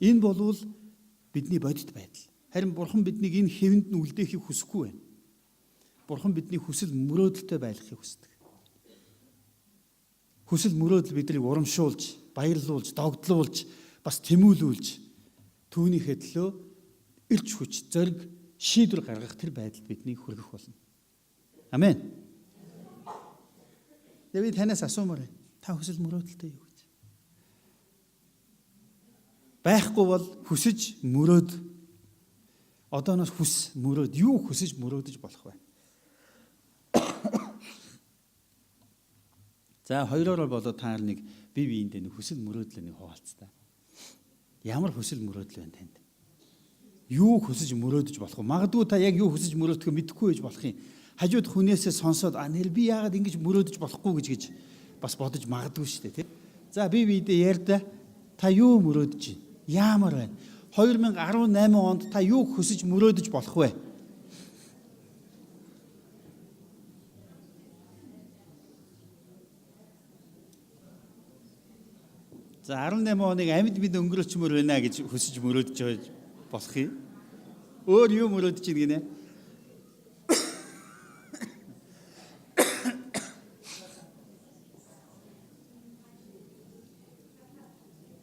Энэ болвол бидний бодит байдал. Харин Бурхан биднийг энэ хэвэнд нь үлдээхийг хүсэхгүй байна. Бурхан бидний хүсэл мөрөөдөлтэй байлгахыг хүсдэг. Хүсэл мөрөөдөл биднийг урамшуулж, баярлуулж, догдлуулж, бас тэмүүлүүлж түүнийхээ төлөө ирч хүч, зориг, шийдвэр гаргах тэр байдалд биднийг хүргэх болно. Амен. Тэгээ би танаас асуумаар байна. Та хүсэл мөрөөдөлтэй юу гэж? Байхгүй бол хүсэж мөрөөд. Одооноос хүс мөрөөд юу хүсэж мөрөөдөж болох вэ? За хоёроор болоо та нар нэг бие биендээ нэг хүсэл мөрөөдлөө нэг хуваалцтаа. Ямар хүсэл мөрөөдөл байна танд? Юу хүсэж мөрөөдөж болох вэ? Магадгүй та яг юу хүсэж мөрөөдөхөө мэдэхгүй байж болох юм. Хажууд хүнээсээ сонсоод а нэр би яагаад ингэж мөрөөдөж болохгүй гэж бас бодож магадгүй шүү дээ, тий? За бие биедээ ярьда та юу мөрөөдөж байна? Яамар байна? 2018 онд та юу хүсэж мөрөөдөж болох вэ? За 18 оныг амьд мэд өнгөрөөчмөр байна гэж хүсэж мөрөөдөж байж болох юм. Өөр юу мөрөөдөж байна гинэ?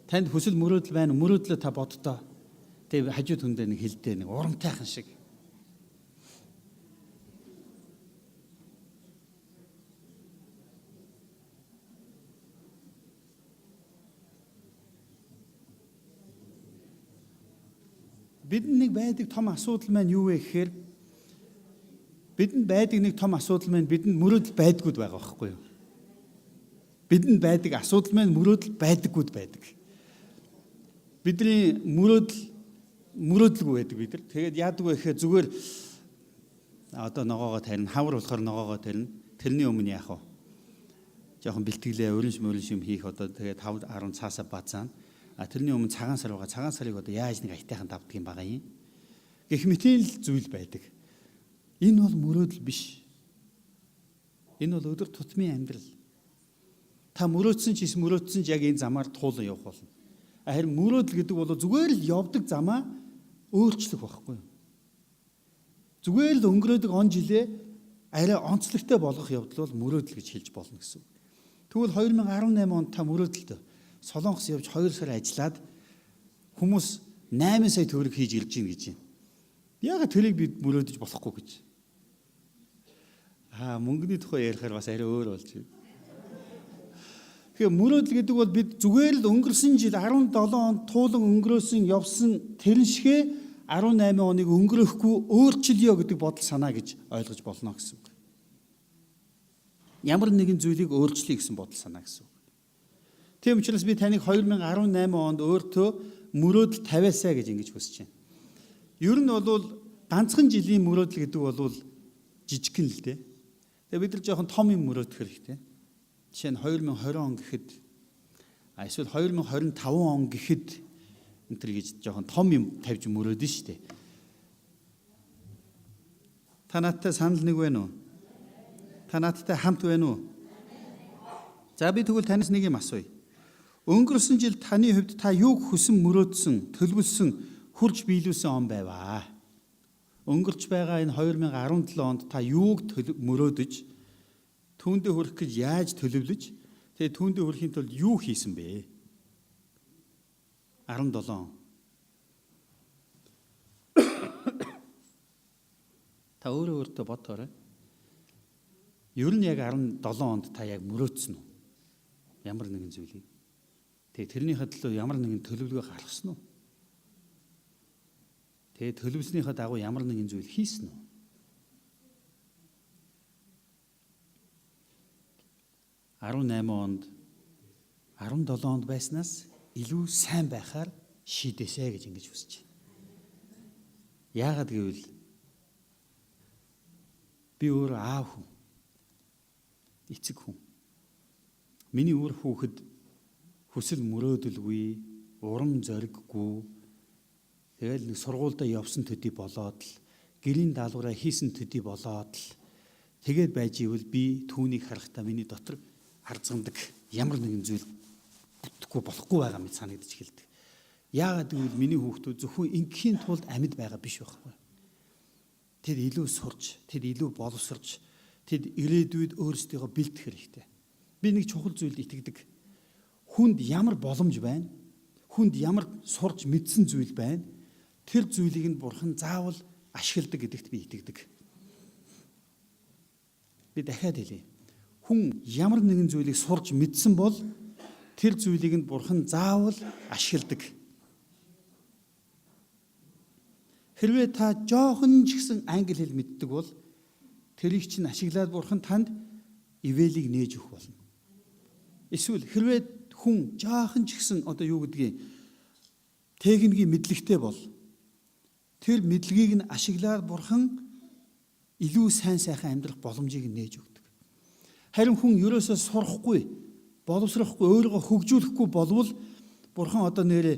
Танд хүсэл мөрөөдөл байна уу? Мөрөөдлөө та боддоо. Тэгээ хажууд хүндээ нэг хэлдээ нэг урамтайхан шиг. Бидэнд нэг байдаг том асуудал маань юу вэ гэхээр бидэнд байдаг нэг том асуудал маань бидэнд мөрөөдөл байдгууд байгаа байхгүй юу? Бидэнд байдаг асуудал маань мөрөөдөл байдаггүйд байдаг. Бидний мөрөөдөл мөрөөдөлгүй байдаг бид нар. Тэгээд яадаг вэ гэхээр зүгээр одоо ногоогоо тарина, хавар болохоор ногоогоо тарина. Тэрний өмнө яах вэ? Жохон бэлтгэлээ өрнш мөрнш юм хийх одоо тэгээд 5 10 цаасаа базаана. А тэрний өмнө цагаан сар байгаа. Цагаан сарыг одоо яаж нэг аятайхан давдаг юм байгаа юм. Гэх мэтийн л зүйл байдаг. Энэ бол мөрөөдөл биш. Энэ бол өдөр тутмын амьдрал. Та мөрөөдсөн ч мөрөөдсөн ч яг энэ замаар туулан явах болно. Харин мөрөөдөл гэдэг бол зүгээр л явдаг замаа өөрчлөх байхгүй юу? Зүгээр л өнгөрөөдөг он жилээ арай онцлогтой болгох явдал бол мөрөөдөл гэж хэлж болно гэсэн үг. Тэгвэл 2018 онд та мөрөөдөлтөө Солонгос явж 2 сар ажиллаад хүмүүс 8 сая төгрөг хийж ирж гин гэж байна. Яагаад тэрийг бид мөрөөдөж болохгүй гэж? Аа мөнгөний тухай ярихаар бас арай өөр болж байна. Тэгэхээр мөрөөдөл гэдэг бол бид зүгээр л өнгөрсөн жил 17 онд туулан өнгөрөөсөн явсан тэрэн шигэ 18 оныг өнгөрөхгүй өөрчилье гэдэг бодол санаа гэж ойлгож болно гэсэн үг. Ямар нэгэн зүйлийг өөрчлөе гэсэн бодол санаа гэсэн үг. Тийм учраас би таныг 2018 онд өөртөө мөрөөдөл тавиасаа гэж ингэж хүсэж байна. Ер нь бол ганцхан жилийн мөрөөдөл гэдэг бол жижигхэн л дээ. Тэгээ бид нар жоохон том юм мөрөөдөх хэрэгтэй. Жишээ нь 2020 он гэхэд эсвэл 2025 он гэхэд энэ төр гэж жоохон том юм тавьж мөрөөдөн шүү дээ. Та надтай санал нэг байна уу? Та надтай хамт байна уу? За би тэгвэл танаас нэг юм асууя. Өнгөрсөн жил таны хувьд та юуг хүсэн мөрөөдсөн, төлөвлөсөн, хурж биелүүлсэн он байваа? Өнгөрч байгаа энэ 2017 онд та юуг мөрөөдөж, түүндээ хүрэх гэж яаж төлөвлөж, тэгээ түүндээ хүрэхийн тулд юу хийсэн бэ? 17 он. Та өөрөө өөртөө бодоорой. Ер нь яг 17 онд та яг мөрөөдсөн үү? Ямар нэгэн зүйлийг. Тэгээ тэрнийхээ төлөө ямар нэгэн төлөвлөгөө гаргасан уу? Тэгээ төлөвлөснийхээ дагуу ямар нэгэн зүйл хийсэн үү? 18 онд 17 онд байснаас илүү сайн байхаар шийдээсэй гэж ингэж хүсэж байна. Яагаад гэвэл би өөрөө аав хүн. Эцэг хүн. Миний үр хүүхэд хүсэл мөрөөдөлгүй, урам зориггүй. Тэгэл нэг сургуульдаа явсан төдий болоод л гэрийн даалгавраа хийсэн төдий болоод л тэгээд байж ивэл би түүнийг харахтаа миний дотор арзгандаг ямар нэгэн зүйл бүтэхгүй болохгүй байгаа мэт санагдаж эхэлдэг. Яагаад гэвэл миний хүүхдүүд зөвхөн ингээхийн тулд амьд байгаа биш байхгүй. Тэд илүү сурч, тэд илүү боловсрч, тэд ирээдүйд өөрсдийгөө бэлтгэх хэрэгтэй. Би нэг чухал зүйлд итгэдэг. Хүнд ямар боломж байна? Хүнд ямар сурч мэдсэн зүйл байна? Тэр зүйлийг нь Бурхан заавал ашигладаг гэдэгт би итгэдэг. Би дахиад хэлье. Хүн ямар нэгэн зүйлийг сурч мэдсэн бол тэр зүйлийг нь Бурхан заавал ашигладаг. Хэрвээ та жоохон ч гэсэн англи хэл мэддэг бол тэрийг чинь ашиглаад Бурхан танд ивэлийг нээж өгөх болно. Эсвэл хэрвээ хүн жоохон ч гэсэн одоо юу гэдгийг техникийн мэдлэгтэй бол тэр мэдлэгийг нь ашиглаад Бурхан илүү сайн сайхан амьдрах боломжийг нээж өгдөг. Харин хүн ерөөсөө сурахгүй, боловсрохгүй, өөрийгөө хөгжүүлэхгүй болвол Бурхан одоо нэрээ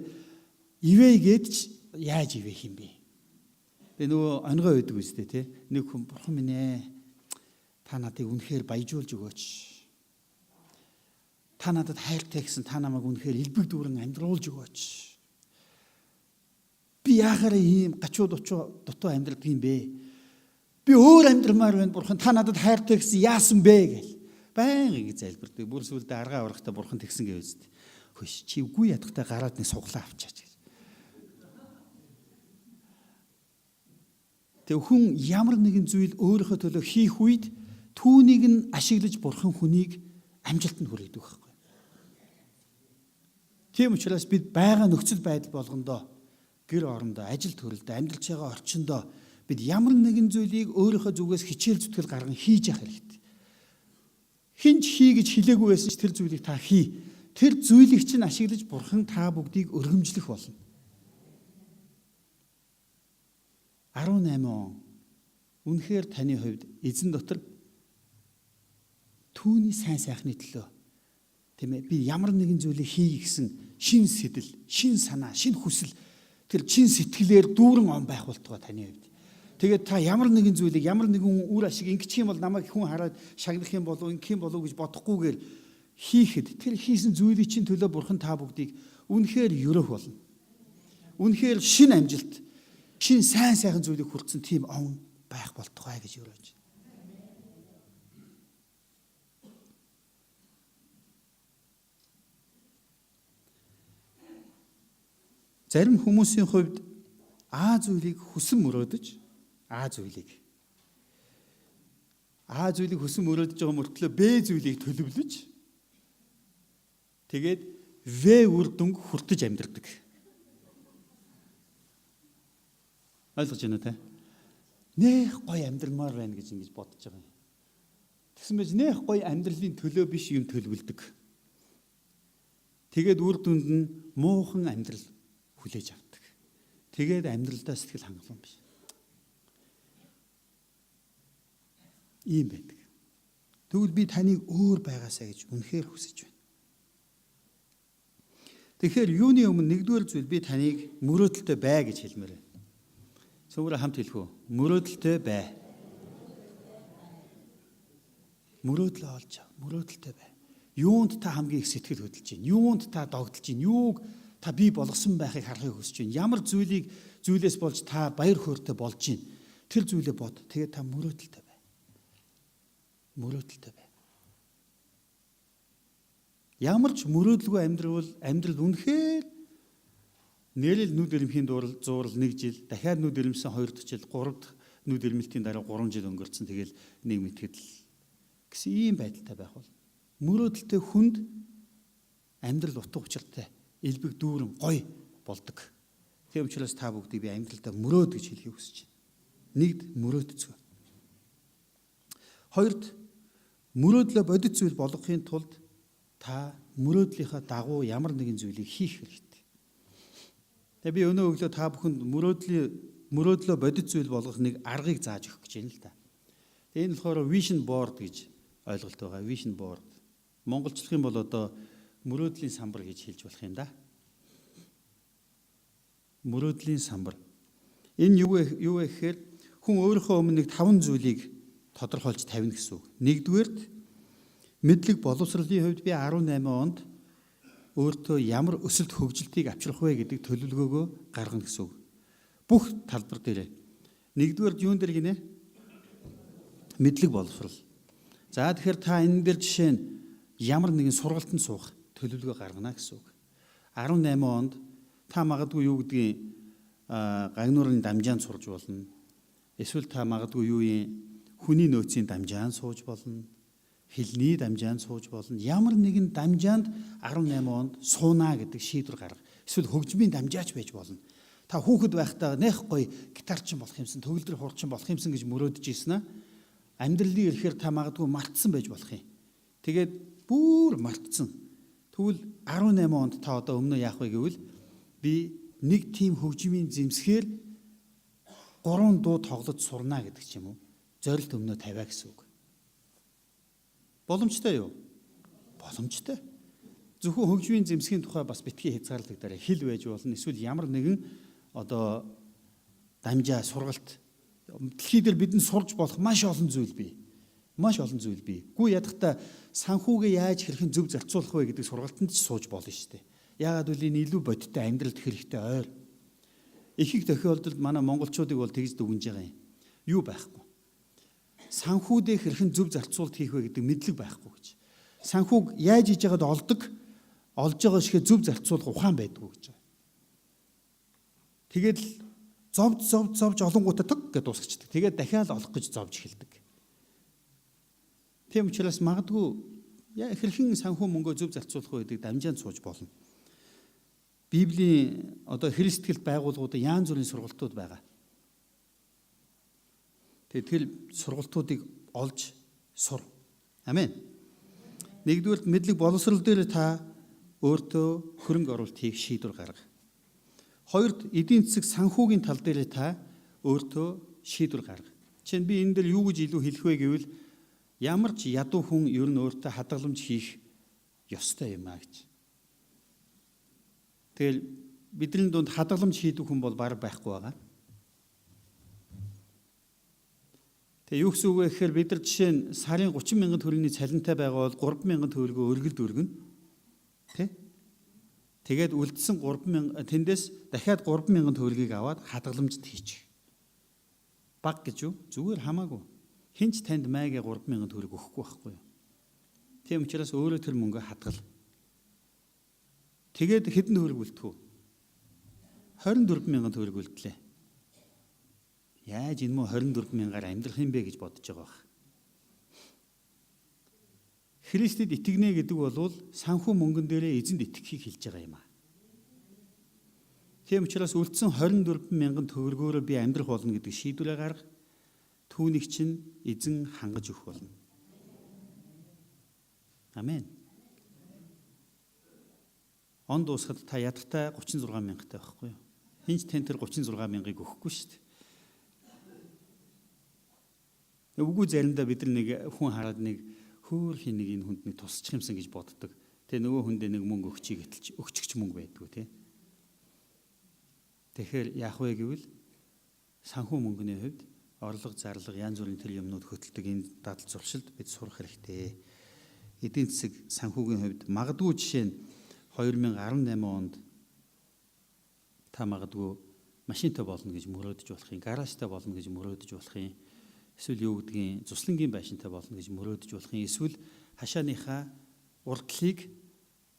ивэ гээд ч яаж ивэх юм бэ? Тэгээ нөгөө онгой байдаг үстэй тий. Нэг хүн Бурхан минь ээ, та надыг үнэхээр баяжуулж өгөөч. Та надад хайртай гэсэн та намайг үнэхээр элбэг дүүрэн амьдруулж өгөөч. Би яхаараа ийм гачуу дутуу амьдрдаг юм бэ? Би өөр амьдрмаар байна Бурхан, та надад хайртай гэсэн яасан бэ гэл. Баян ингэж залбирдаг. Бүр сүлдээ аргаа аврахтаа Бурхан тэгсэн гэв үст. Хөш чи үгүй ядахтай гараад нэг суглаа авчаач гэж. Тэг хүн ямар нэгэн зүйл өөрийнхөө төлөө хийх үед түүнийг нь ашиглаж Бурхан хүнийг амжилтанд хүргэдэг байхгүй. Тийм учраас бид байгаа нөхцөл байдал болгондоо гэр орондоо, ажил төрөлдөө, амьдарч байгаа орчиндоо бид ямар нэгэн зүйлийг өөрийнхөө зүгээс хичээл зүтгэл гарган хийж явах хэрэгтэй. Хэн ч хий гэж хэлээгүй байсан ч тэр зүйлийг та хий. Тэр зүйлийг чинь ашиглаж Бурхан та бүгдийг өргөмжлөх болно. 18 он үнэхээр таны хувьд эзэн дотор түүний сайн сайхны төлөө тийм ээ би ямар нэгэн зүйлийг хий гэсэн шин сэтэл, шин санаа, шин хүсэл тэр чин сэтгэлээр дүүрэн он байх болтугай таны хувьд. Тэгээд та ямар нэгэн зүйлийг ямар нэгэн үр ашиг ингэчих юм бол намайг хүн хараад шагнах юм болов ингэх юм болов гэж бодохгүйгээр хийхэд тэр хийсэн зүйлийн чинь төлөө Бурхан та бүгдийг үнэхээр ерөөх болно. Үнэхээр шин амжилт, шин сайн сайхан зүйлийг хүртсэн тийм он байх болтугай гэж өрөөж. Зарим хүмүүсийн хувьд А зүйлийг хүсэн мөрөөдөж А зүйлийг хүсэн мөрөөдөж байгаа мөртлөө Б зүйлийг төлөвлөж тэгээд В үр дүнг хүртэж амьдардаг. Ойлгож байна уу те? Нэх гоё амьдрмаар байна гэж ингэж бодож байгаа юм. Тэгсэн байж нэх гоё амьдралын төлөө биш юм төлөвлөдөг. Тэгээд үр дүнд нь муухан амьдрал хүлээж авдаг. Тэгээд амьдралдаа сэтгэл хангалуун биш. Ийм байдаг. Тэгвэл би таныг өөр байгаасаа гэж үнэхээр хүсэж байна. Тэгэхээр юуны өмнө нэгдүгээр зүйл би таныг мөрөөдөлтэй бай гэж хэлмээр байна. Цөмөрө хамт хэлэх үү? Мөрөөдөлтэй бай. Мөрөөдлөө олж ав. Мөрөөдөлтэй бай. Юунд та хамгийн их сэтгэл хөдлөж байна? Юунд та догдолж байна? Юуг та бий болгосон байхыг харахыг хүсэж байна? Ямар зүйлийг зүйлээс болж та баяр хөөртэй болж байна? Тэр зүйлээ бод. Тэгээд та мөрөөдөлтэй бай. Мөрөөдөлтэй бай. Ямар ч мөрөөдөлгүй амьдрал үнэхээр нэрэл нүд ирэмхийн зурал 1 жил, дахиад нүд ирэмсэн 2 дахь жил, 3 дахь нүд ирмэлтийн дараа 3 жил өнгөрцөн тэгэл нэг мэтгэл гэсэн ийм байдалтай байх бол мөрөөдөлтэй хүнд амьдрал утга учиртай, элбэг дүүрэн гоё болдог. Тийм учраас та бүгдийг би амьдралдаа мөрөөд гэж хэлхийг хүсэж байна. Нэгд мөрөөдцгөө. Хоёрд мөрөөдлөө бодит зүйл болгохын тулд та мөрөөдлийнхаа дагуу ямар нэгэн зүйлийг хийх хэрэгтэй. Тэгээ би өнөө өглөө та бүхэнд мөрөөдлөө бодит зүйл болгох нэг аргыг зааж өгөх гэж байна л да. Тэгээ энэ болохоор vision board гэж ойлголт байгаа. Vision board. Монголчлох юм бол одоо мөрөөдлийн самбар гэж хэлж болох юм да. Мөрөөдлийн самбар. Энэ юу вэ гэхээр хүн өөрийнхөө өмнө нэг 5 зүйлийг тодорхойлж тавина гэсэн үг. Нэгдүгээрт мэдлэг боловсролын хувьд би 18 онд өөртөө ямар өсөлт хөгжилтийг авчрах вэ гэдэг төлөвлөгөөгөө гаргана гэсэн үг. Бүх талбар дээр. Нэгдүгээр юун дээр гинэ? Мэдлэг боловсрал. За, тэгэхээр та энэ дээр жишээ нь ямар нэгэн сургалтанд суух төлөвлөгөө гаргана гэсэн үг. 18 онд та магадгүй юу гэдгийг гагнуурын дамжаанд сурж болно. Эсвэл та магадгүй юу юм хүний нөөцийн дамжаанд сууж болно. Хэлний дамжаанд сууж болно. Ямар нэгэн дамжаанд 18 онд сууна гэдэг шийдвэр гарга. Эсвэл хөгжмийн дамжаач байж болно. Та хүүхэд байхдаа нэх гоё гитарчин болох юмсан, төгөлдөр хуурчин болох юмсан гэж мөрөөдөж ирсэн аа. Амьдралын ирэхээр та магадгүй мартсан байж болох юм. Тэгээд бүр мартсан. Тэгвэл 18 онд та одоо өмнөө яах вэ гэвэл би нэг тийм хөгжмийн зэмсгээр 3 дуу тоглож сурна гэдэг ч юм уу. Зорилт өмнөө тавиа гэсэн үг. Боломжтой юу? Боломжтой. Зөвхөн хөгжмийн зэмсгийн тухай бас битгий хязгаарлагдаарай. Хэл байж болно. Эсвэл ямар нэгэн одоо дамжаа сургалт, дэлхий дээр бидэнд сурж болох маш олон зүйл бий. Маш олон зүйл бий. Гүү ядахта санхүүгээ яаж хэрхэн зөв зарцуулах вэ гэдэг сургалтанд ч сууж болно шүү дээ. Яагаад гэвэл энэ илүү бодиттой амьдралд хэрэгтэй ойр. Их их тохиолдолд манай монголчуудыг бол тэгж дүгнж байгаа юм. Юу байхгүй. Санхүүдээ хэрхэн зөв зарцуулалт хийх вэ гэдэг мэдлэг байхгүй гэж. Санхүүг яаж хийж байгаад олдог, олж байгаа шигэ зөв зарцуулах ухаан байдгүй гэж байгаа. Тэгээд л зовж зовж зовж олонгуудаа тог гэж дуусгачихдаг. Тэгээд дахиад олох гэж зовж эхэлдэг. Тийм учраас магадгүй хэрхэн санхүү мөнгөө зөв зарцуулах вэ гэдэг дамжаанд сууж болно. Библийн одоо христтгэл байгууллагуудад янз бүрийн сургалтууд байгаа. Тэгээд тэр сургалтуудыг олж сур. Амен. Нэгдүгээрт мэдлэг боловсрол дээр та өөртөө хөрөнгө оруулалт хийх шийдвэр гарга. Хоёрт эдийн засаг санхүүгийн тал дээр та өөртөө шийдвэр гарга. Жишээ нь би энэ дээр юу гэж илүү хэлэх вэ гэвэл ямар ч ядуу хүн ер нь өөртөө хадгаламж хийх ёстой юм а гэж. Тэгэл бидний дунд хадгаламж хийдэг хүн бол бараг байхгүй байгаа. Тэгээ юу гэсэн үг вэ гэхээр бид нар жишээ нь сарын 30 мянган төгрөгийн цалинтай байгаа бол 3 мянган төгрөгөө өргөлд өргөнө. Тэ? Тэгээд үлдсэн 3 мянга тэндээс дахиад 3 мянган төгрөгийг аваад хадгаламжид хийчих. Баг гэж юу? Зүгээр хамаагүй. Хэн ч танд майгаа 3 мянган төгрөг өгөхгүй байхгүй юу? Тийм учраас өөрөө тэр мөнгөө хадгал. Тэгээд хэдэн төгрөг үлдэх үү? 24 мянган төгрөг үлдлээ. Яаж энэ мө 24 мянгаар амьдрах юм бэ гэж бодож байгаа байх. Христэд итгэнэ гэдэг бол санхүү мөнгөн дээрээ эзэнд итгэхийг хэлж байгаа юм аа. Тийм учраас үлдсэн 24 мянган төгрөгөөрөө би амьдрах болно гэдэг шийдвэрээ гарга. Түүнийг чинь эзэн хангаж өгөх болно. Амен. Он дуусахад та ядахтай 36 мянгтай байхгүй юу? Хэн ч тань тэр 36 мянгаыг өгөхгүй шүү дээ. Үгүй, заримдаа бид нар нэг хүн хараад нэг хөөх нэг энэ хүнд нэг тусчих юмсан гэж боддог. Тэгээ нөгөө хүндээ нэг мөнгө өгчийг гэтэл өгчихч мөнгө байдгүй, тий. Тэгэхээр яах вэ гэвэл санхүү мөнгөний хувьд орлого, зарлага, янз бүрийн тэр юмнууд хөтэлдэг энэ дадал зуршилд бид сурах хэрэгтэй. Эдийн засаг санхүүгийн хувьд магадгүй жишээ нь 2018 онд та магадгүй машинтай болно гэж мөрөөдөж болох юм, гаражтай болно гэж мөрөөдөж болох юм. Эсвэл юу гэдгийг зуслангийн байшинтай болно гэж мөрөөдөж болох юм. Эсвэл хашааныхаа урдлыг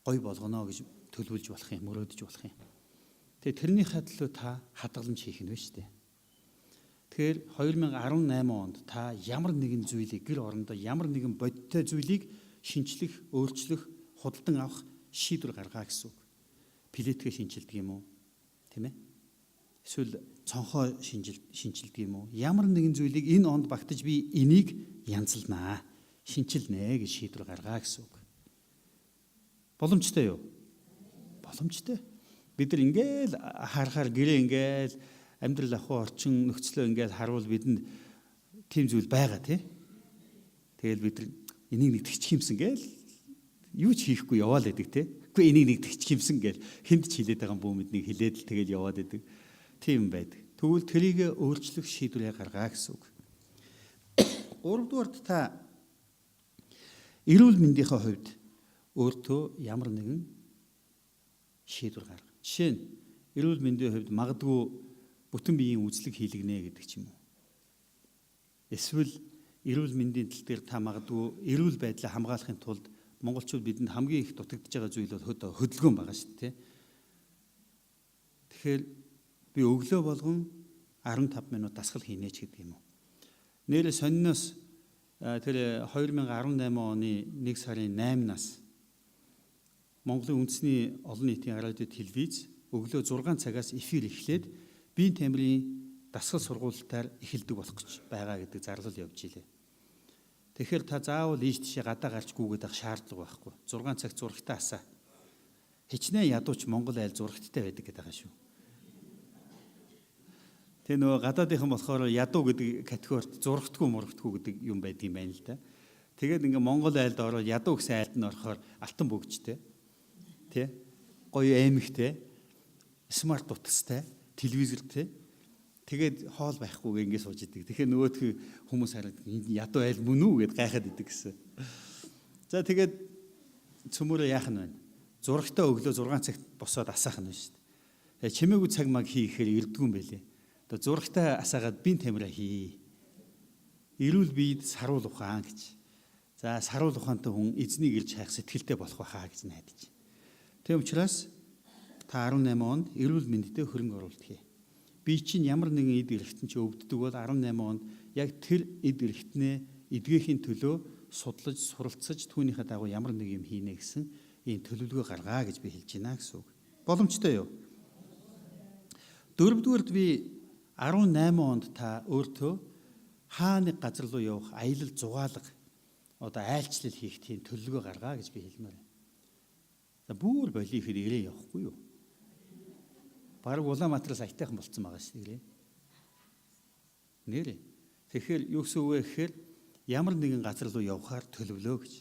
гой болгоно гэж төлөвлөж болох юм, мөрөөдөж болох юм. Тэгээ тэрнийхээ төлөө та хадгаламж хийх нь байна шүү дээ. Тэгэхээр 2018 онд та ямар нэгэн зүйлийг гэр орондоо ямар нэгэн бодиттой зүйлийг шинчлэх, өөрчлөх, худалдан авах шийдвэр гаргаа гэсэн үг. Плиткээ шинчилдэг юм уу? Тийм ээ? Эсвэл цонхоо шинчилдэг юм уу? Ямар нэгэн зүйлийг энэ онд багтаж би энийг янзалнаа, шинчилнэ гэж шийдвэр гаргаа гэсэн үг. Боломжтой юу? Боломжтой. Бид нар ингээл харахаар гэрээ ингээл амьдрал ахуй орчин нөхцлөө ингээл харуул бидэнд тийм зүйл байгаа, тий. Тэгэл бид нар энийг нэг тэгчих юмсан гээл юу ч хийхгүй яваал байдаг, тий. Үгүй, энийг нэг тэгчих юмсан гээл хүнд ч хилээд байгаа бүү мэднийг хилээд л тэгэл яваад байдаг. Тийм байдаг. Тэгвэл тэрийг өөрчлөх шийдвэрээ гаргаа гэсэн үг. Гуравдугаарт та эрүүл мэндийнхээ хувьд өөртөө ямар нэгэн Шийдвэр гарга. Жишээ нь эрүүл мэндийн хувьд магадгүй бүтэн биеийн үзлэг хийлгэнэ гэдэг ч юм уу. Эсвэл эрүүл мэндийн тал дээр та магадгүй эрүүл байдлаа хамгаалахын тулд монголчууд бидэнд хамгийн их дутагдж байгаа зүйл бол хөдөлгөөн байгаа шүү дээ. Тэгэхээр би өглөө болгон 15 минут дасгал хийнэ ч гэдэг юм уу. Нээрээ сонниноос тэр 2018 оны 1 сарын 8-наас Монголын үндэсний олон нийтийн радио телевиз өглөө 6 цагаас эфир эхлээд биеийн тамирын дасгал сургуулалтаар эхэлдэг болох гэж байгаа гэдэг зарлал явж илээ. Тэгэхээр та заавал ийш тийшээ гадаа гарч гүгээд ах шаардлага байхгүй. 6 цаг зурагтаа асаа. Хичнээн ядууч Монгол айл зурагттай байдаг гэдэг байгаа шүү. Тэгээ нөгөө гадаадынхан болохоор ядуу гэдэг категорид зурагтгүй мурагтгүй гэдэг юм байдаг юм байна л да. Тэгээд ингээ Монгол айлд ороод ядуу гэсэн айлд нь орохоор алтан бөгжтэй. Тэ? Гоё аймагтэй. Смарт утастай, телевизэртэй. Тэгээд хоол байхгүйгээ ингэ сууж идэг. Тэгэхээр нөгөөх хүмүүс хараад энэ ядуу айл мөн үү гэд гайхаад идэг гэсэн. За тэгээд цөмөрөө яах нь вэ? Зурагтай өглөө 6 цагт босоод асаах нь шүү дээ. Чимээгүй цаг маг хийхээр ирдгүн байлээ. Одоо зурагтай асаагаад бие тамираа хий. Эрүүл биед саруул ухаан гэж. За саруул ухаантай хүн эзнийг ирж хайх сэтгэлтэй болох байхаа гэж найдаж. Тийм учраас та 18 онд эрүүл мэндэд хөрөнгө оруулалт хий. Би чинь ямар нэгэн эд эрхтэн чи өвддөг бол 18 онд яг тэр эд эрхтнээ эдгээхийн төлөө судлаж, суралцаж түүнийхээ дагуу ямар нэг юм хийнэ гэсэн ийм төлөвлөгөө гаргаа гэж би хэлж байна гэсэн үг. Боломжтой юу? Дөрөвдүгээрт би 18 онд та өөртөө хаа нэг газар руу явах аялал зугаалга одоо айлчлал хийх тийм төлөвлөгөө гаргаа гэж би хэлмээр байна. За бүр болио ихээр ирээ явахгүй юу? Бараг Улаанбаатараас аятайхан болцсон байгаа шүү дээ. Нэрээ. Тэгэхээр юу гэсэн үг вэ гэхээр ямар нэгэн газар руу явахаар төлөвлөө гэж.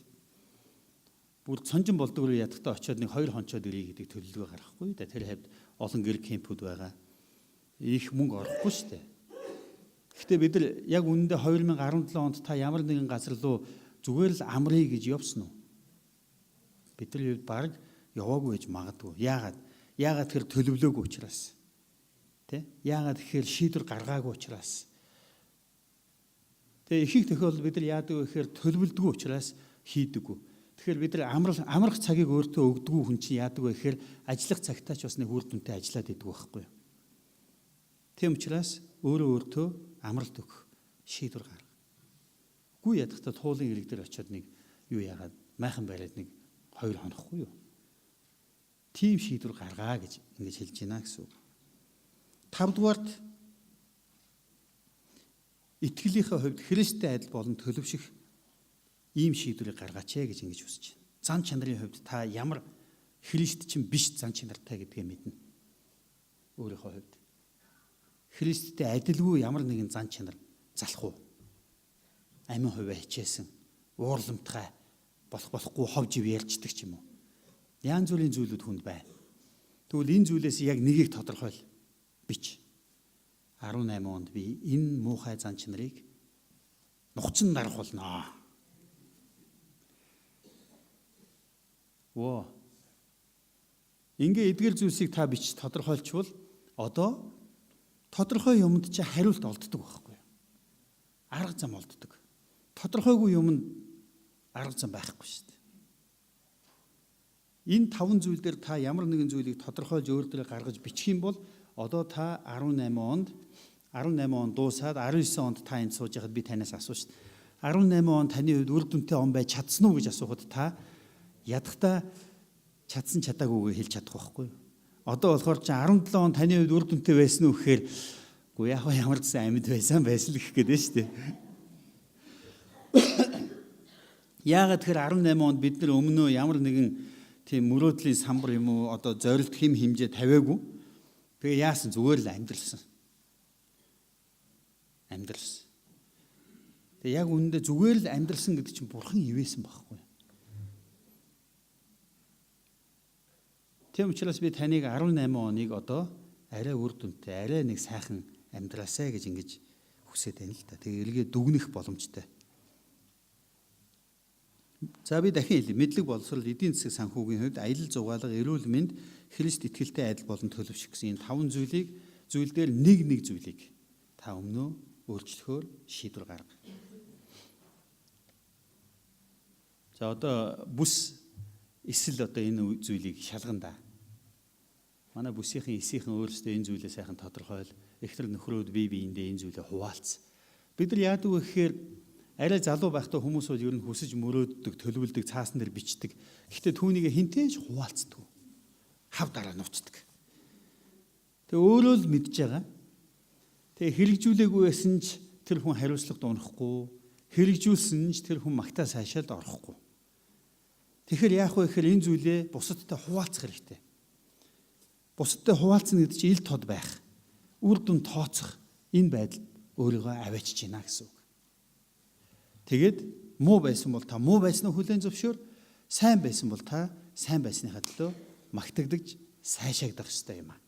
Бүр цонжин болдог руу ядахтаа очиод нэг 2 хонцоод ирье гэдэг төлөвлөгөө гаргахгүй да. Тэр хавьд олон гэр кемпүүд байгаа. Их мөнгө орохгүй шүү дээ. Гэхдээ бид нар яг үнэндээ 2017 онд та ямар нэгэн газар руу зүгээр л амрыг гэж явсан уу? Бид нар баг яваагүй гэж магадгүй. Яагаад? Яагаад тэр төлөвлөөгүй учраас. Тэ? Яагаад тэгэхээр шийдвэр гаргаагүй учраас. Тэгээ их их тохиолдолд бид нар яадаг вэ гэхээр төлөвлөдгөө учраас хийдэггүй. Тэгэхээр бид нар амрах цагийг өөртөө өгдөггүй хүн чинь яадаг вэ гэхээр ажиллах цагтаа ч бас нэг үр дүнтэй ажиллаад идэг байхгүй юу? Тийм учраас өөрөө өөртөө амралт өгөх шийдвэр гарга. Үгүй ядахта туулын ирэг дээр очиод нэг юу яагаад майхан бариад нэг 2 хонохгүй юу? Тийм шийдвэр гаргаа гэж ингэж хэлж байна гэсэн үг. 5 дугаарт итгэлийнхээ хувьд Христтэй адил болон төлөвших ийм шийдвэрийг гаргаач ээ гэж ингэж хүсэж байна. Зан чанарын хувьд та ямар Христ чинь биш зан чанартай гэдгээ мэднэ. Өөрийнхөө хувьд. Христтэй адилгүй ямар нэгэн зан чанар залах уу? Амин хувиа хичээсэн, уурламтгай болох болохгүй хов жив ярьждаг ч юм уу. Янз бүрийн зүйлүүд хүнд байна. Тэгвэл энэ зүйлээс яг нэгийг тодорхойл бич. 18 онд би энэ муухай зан чанарыг нухацан дарах болно. Воо. Ингээ эдгэр зүйлсийг та бич тодорхойлчвол одоо тодорхой юмд чи хариулт олддог байхгүй юу? Арга зам олддог. Тодорхойгүй юмд арга зам байхгүй шүү дээ. Энэ таван зүйл дээр та ямар нэгэн зүйлийг тодорхойлж өөр дээрээ гаргаж бичих юм бол одоо та 18 онд 18 он дуусаад 19 онд та энд сууж байхад би танаас асууж шүү дээ. 18 он таны хувьд үр дүнтэй он байж чадсан уу гэж асуухад та ядахта чадсан чадаагүйгээ хэлж чадах байхгүй юу? Одоо болохоор чи 17 он таны хувьд үр дүнтэй байсан уу гэхээр үгүй яг ямар ч сан амьд байсан байсан л гэх гээд байна шүү дээ. Яагаад тэгэхээр 18 онд бид нар өмнөө ямар нэгэн тийм мөрөөдлийн самбар юм уу одоо зорилт хэм хэмжээ тавиагүй. Тэгээ яасан зүгээр л амьдралсан. Амьдралсан. Тэгээ яг үнэндээ зүгээр л амьдралсан гэдэг чинь бурхан ивэсэн байхгүй. Тийм учраас би таныг 18 оныг одоо арай үр дүнтэй, арай нэг сайхан амьдраасай гэж ингэж хүсэж байна л да. Тэгээ эргээ дүгнэх боломжтой. За би дахин хэлье. Мэдлэг боловсрол, эдийн засаг санхүүгийн хувьд аялал зугаалга, эрүүл мэнд, Христ итгэлтэй адил болон төлөвшөх гэсэн энэ таван зүйл дээр нэг нэг зүйлийг та өмнөө өөрчлөхөөр шийдвэр гарга. За одоо бүс эсэл одоо энэ зүйлийг шалгана да. Манай бүсийнхэн эсийнхэн өөрсдөө энэ зүйлээ сайхан тодорхойл. Эхнэр нөхрүүд бие биендээ энэ зүйлээ хуваалц. Бид нар яадаг вэ гэхээр арай залуу байхдаа хүмүүс бол ер нь хүсэж мөрөөддөг, төлөвлөдөг, цаасан дээр бичдэг. Гэхдээ түүнийг хинтээ ч хуваалцдаг. Хав дараа нууцдаг. Тэгээ өөрөө л мэдж байгаа. Тэгээ хэрэгжүүлээгүй байсан ч тэр хүн хариуцлагад унахгүй, хэрэгжүүлсэн ч тэр хүн магтаа сайшаалд орохгүй. Тэгэхээр яах вэ гэхээр энэ зүйлээ бусадтай хуваалцах хэрэгтэй. Бусадтай хуваалцна гэдэг чинь ил тод байх, үр дүн тооцох энэ байдалд өөрийгөө аваачиж байна гэсэн үг. Тэгээд муу байсан бол та муу байснаа хүлээн зөвшөөр, сайн байсан бол та сайн байсныхаа төлөө магтагдаж сайшаагдах ёстой юм аа.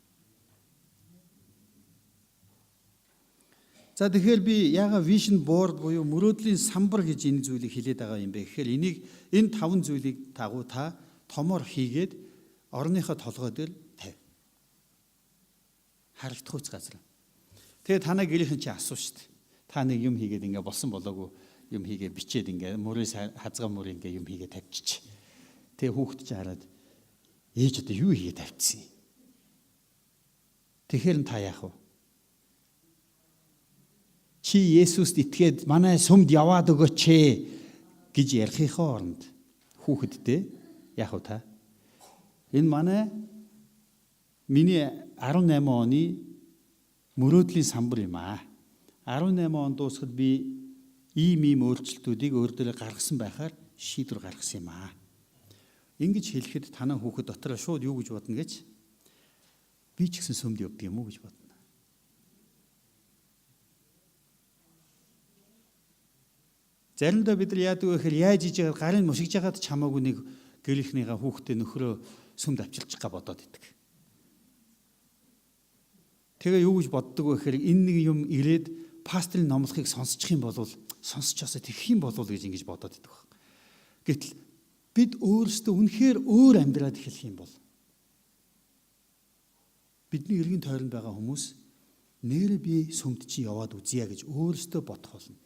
За тэгэхээр би яага vision board буюу мөрөөдлийн самбар гэж энэ зүйлийг хэлээд байгаа юм бэ гэхээр энийг энэ таван зүйлийг дагуу та томор хийгээд орныхоо толгой дээр тавь. Харагдах үз газар. Тэгээ танаа гэрийнхэн чи асуу шүү дээ. Та нэг юм хийгээд ингээ болсон болоогүй юм хийгээ бичээд ингээ мөрийн хазгаа мөр ингээ юм хийгээ тавьчих. Тэгээ хүүхэд чи хараад ээж одоо юу хийгээ тавьчихсан юм. Тэгэхээр та яах вэ? Чи Есүст итгээд манай сүмд яваад өгөөч ээ гэж ярихынхоо оронд хүүхэдтэй яах вэ та? Энэ манай миний 18 оны мөрөөдлийн самбар юм аа. 18 он дуусахад би ийм өөрчлөлтүүдийг өөр дээрээ гаргасан байхаар шийдвэр гаргасан юм аа. Ингэж хэлэхэд танай хүүхэд дотроо шууд юу гэж бодно гэж би ч гэсэн сүмд явдаг юм уу гэж бодно. Заримдаа бид нар яадаг вэ гэхээр яаж иж яагаад гарын мушигж яагаад ч хамаагүй нэг гэрийнхнийгаа хүүхдээ нөхрөө сүмд авчилчих га бодоод идэг. Тэгээ юу гэж боддог вэ гэхээр энэ нэг юм ирээд пасторын номлохыг сонсчих юм бол сонсчоосоо тэгэх юм болов гэж ингэж бодоод идэг баг. Гэтэл бид өөрсдөө үнэхээр өөр амьдраад эхлэх юм бол бидний эргэн тойронд байгаа хүмүүс нэрээ би сүмд чи яваад үзье гэж өөрсдөө бодох болно.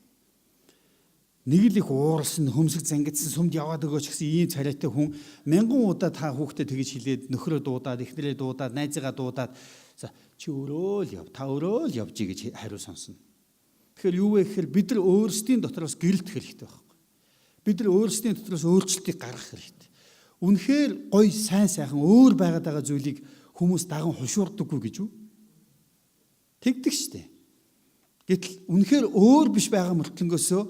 Нэг л их уурсан хөмсөг зангидсан сүмд яваад өгөөч гэсэн ийм царайтай хүн мянган удаа та хүүхдэд тэгж хэлээд нөхрөө дуудаад, эхнэрээ дуудаад, найзыгаа дуудаад за чи өөрөө л яв, та өөрөө л явж гэж хариу сонсно. Тэгэхээр юу вэ гэхээр бид нар өөрсдийн дотроос гэрэлтэх хэрэгтэй байхгүй. Бид нар өөрсдийн дотроос өөрчлөлтийг гаргах хэрэгтэй. Үнэхээр гоё сайн сайхан өөр байгаад байгаа зүйлийг хүмүүс даган хушуурдаггүй гэж үү? Тэгдэг штэ. Гэтэл үнэхээр өөр биш байгаа мөртлөнгөөсөө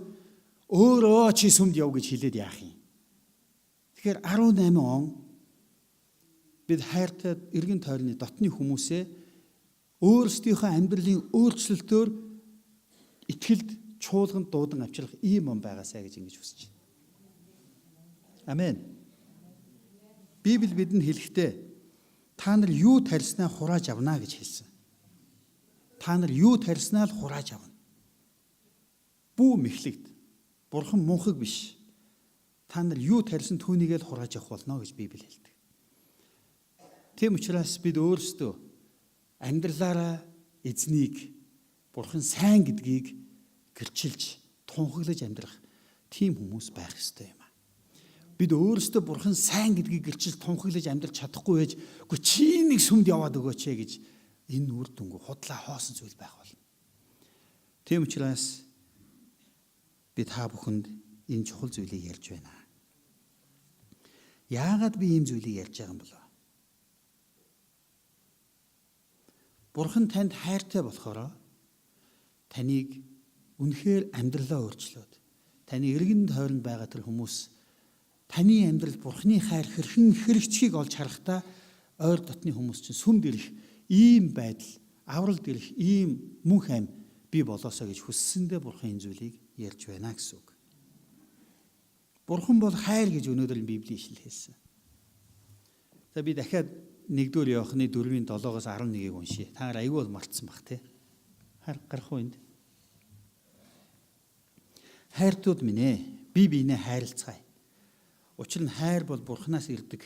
өөрөө чи сүмд яв гэж хэлээд яах юм? Тэгэхээр 18 он бид хайртай эргэн тойрны дотны хүмүүсээ өөрсдийнхөө амьдралын өөрчлөлтөөр итгэлд чуулганд дуудан авчрах ийм он байгаасай гэж ингэж хүсэж байна. Амен. Библи бидэнд хэлэхдээ та нар юу тарьснаа хурааж авна гэж хэлсэн. Та нар юу тарьснаа л хурааж авна. Бүү мэхлэгд. Бурхан мунхаг биш. Та нар юу тарьсан түүнийг л хурааж авах болно гэж Библи хэлдэг. Тийм учраас бид өөрсдөө амьдралаараа эзнийг Бурхан сайн гэдгийг гэрчилж, тунхаглаж амьдрах тийм хүмүүс байх ёстой юм аа. Бид өөрсдөө Бурхан сайн гэдгийг гэрчилж, тунхаглаж амьдрч чадахгүй байж, үгүй чи нэг сүмд яваад өгөөч ээ гэж энэ үр дүнгүй худлаа хоосон зүйл байх болно. Тийм учраас би та бүхэнд энэ чухал зүйлийг ярьж байна. Яагаад би ийм зүйлийг ярьж байгаа юм бол? Бурхан танд хайртай болохоор таныг үнэхээр амьдралаа өөрчлөөд таны эргэн тойронд байгаа тэр хүмүүс таны амьдрал Бурханы хайр хэрхэн хэрэгцгийг олж харахтаа ойр дотны хүмүүс чинь сүмд ирэх ийм байдал, авралд ирэх ийм мөнх ам би болоосоо гэж хүссэндээ Бурхан энэ зүйлийг ярьж байна гэсэн үг. Бурхан бол хайр гэж өнөөдөр Библийн ишлэл хэлсэн. За би дахиад 1-р Иохны 4-ийн 7-оос 11-ийг уншъя. Та нар аягүй бол мартсан бах тий. Хар гарах уу энд? Хайртууд минь ээ, би биенээ хайрлцгаая. Учир нь хайр бол Бурханаас ирдэг.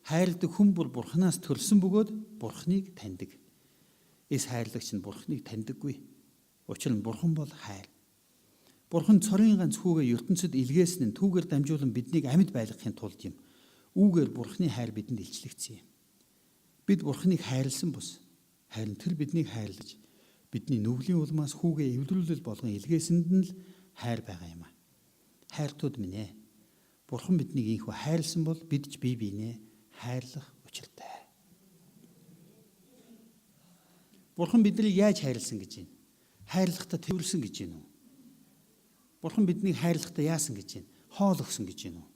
Хайрладаг хүн бүр Бурханаас төрсөн бөгөөд Бурханыг таньдаг. Эс хайрлагч нь Бурханыг таньдаггүй. Учир нь Бурхан бол хайр. Бурхан цорын ганц хүүгээ ертөнцид илгээсэн нь түүгээр дамжуулан биднийг амьд байлгахын тулд юм. Үүгээр Бурханы хайр бидэнд илчлэгдсэн юм. Бид Бурханыг хайрлсан бус харин тэр биднийг хайрлаж бидний нүглийн улмаас хүүгээ эвлэрүүлэл болгон илгээсэнд нь л хайр байгаа юм а. Хайртууд минь ээ. Бурхан биднийг ийнхүү хайрлсан бол бид ч бие биенээ хайрлах учиртай. Бурхан биднийг яаж хайрлсан гэж байна? Хайрлахдаа тэвэрсэн гэж байна уу? Бурхан биднийг хайрлахдаа яасан гэж байна? Хоол өгсөн гэж байна уу?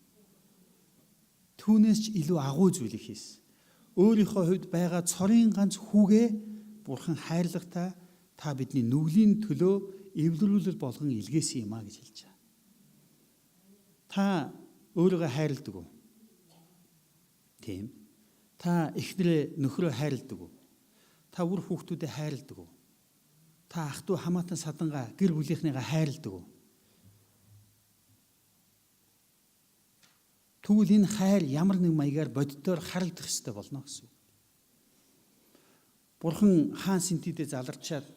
Түүнээс ч илүү агуу зүйлийг хийсэн. Өөрийнхөө хувьд байгаа цорын ганц хүүгээ Бурхан хайрлахдаа та бидний нүглийн төлөө эвлэрүүлэл болгон илгээсэн юм а гэж хэлж байгаа. Та өөрийгөө хайрладаг уу? Тийм. Та эхнэрээ нөхрөө хайрладаг уу? Та үр хүүхдүүдэд хайрладаг уу? Та ах トゥ хамаатан садангаа гэр бүлийнхнийгаа хайрладаг уу? Тэгвэл энэ хайр ямар нэг маягаар боддоор харагдах ёстой болно гэсэн үг. Бурхан хаан синтидээ заларчаад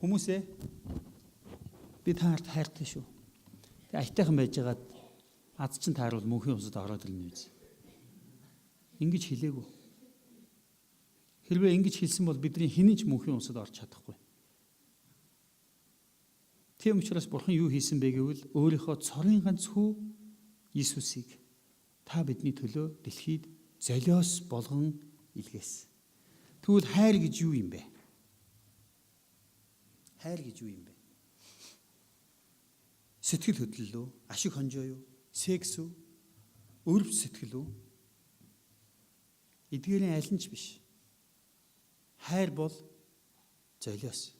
хүмүүсээ би та нарт хайртай шүү. Тэг аятайхан байжгаад аз чин тааруул мөнхийн усад ороод ирнэ үз. Ингэж хэлээгүй. Хэрвээ ингэж хэлсэн бол бидний хинэн ч мөнхийн усад орж чадахгүй. Тийм учраас Бурхан юу хийсэн бэ гэвэл өөрийнхөө цорын ганц хүү Иесусыг та бидний төлөө дэлхийд золиос болгон илгээсэн. Тэгвэл хайр гэж юу юм бэ? Хайр гэж юу юм бэ? Сэтгэл хөдлөл үү? Ашиг хонжоо юу? Секс үү? Өрөвч сэтгэл үү? Эдгээрийн аль нь ч биш. Хайр бол золиос.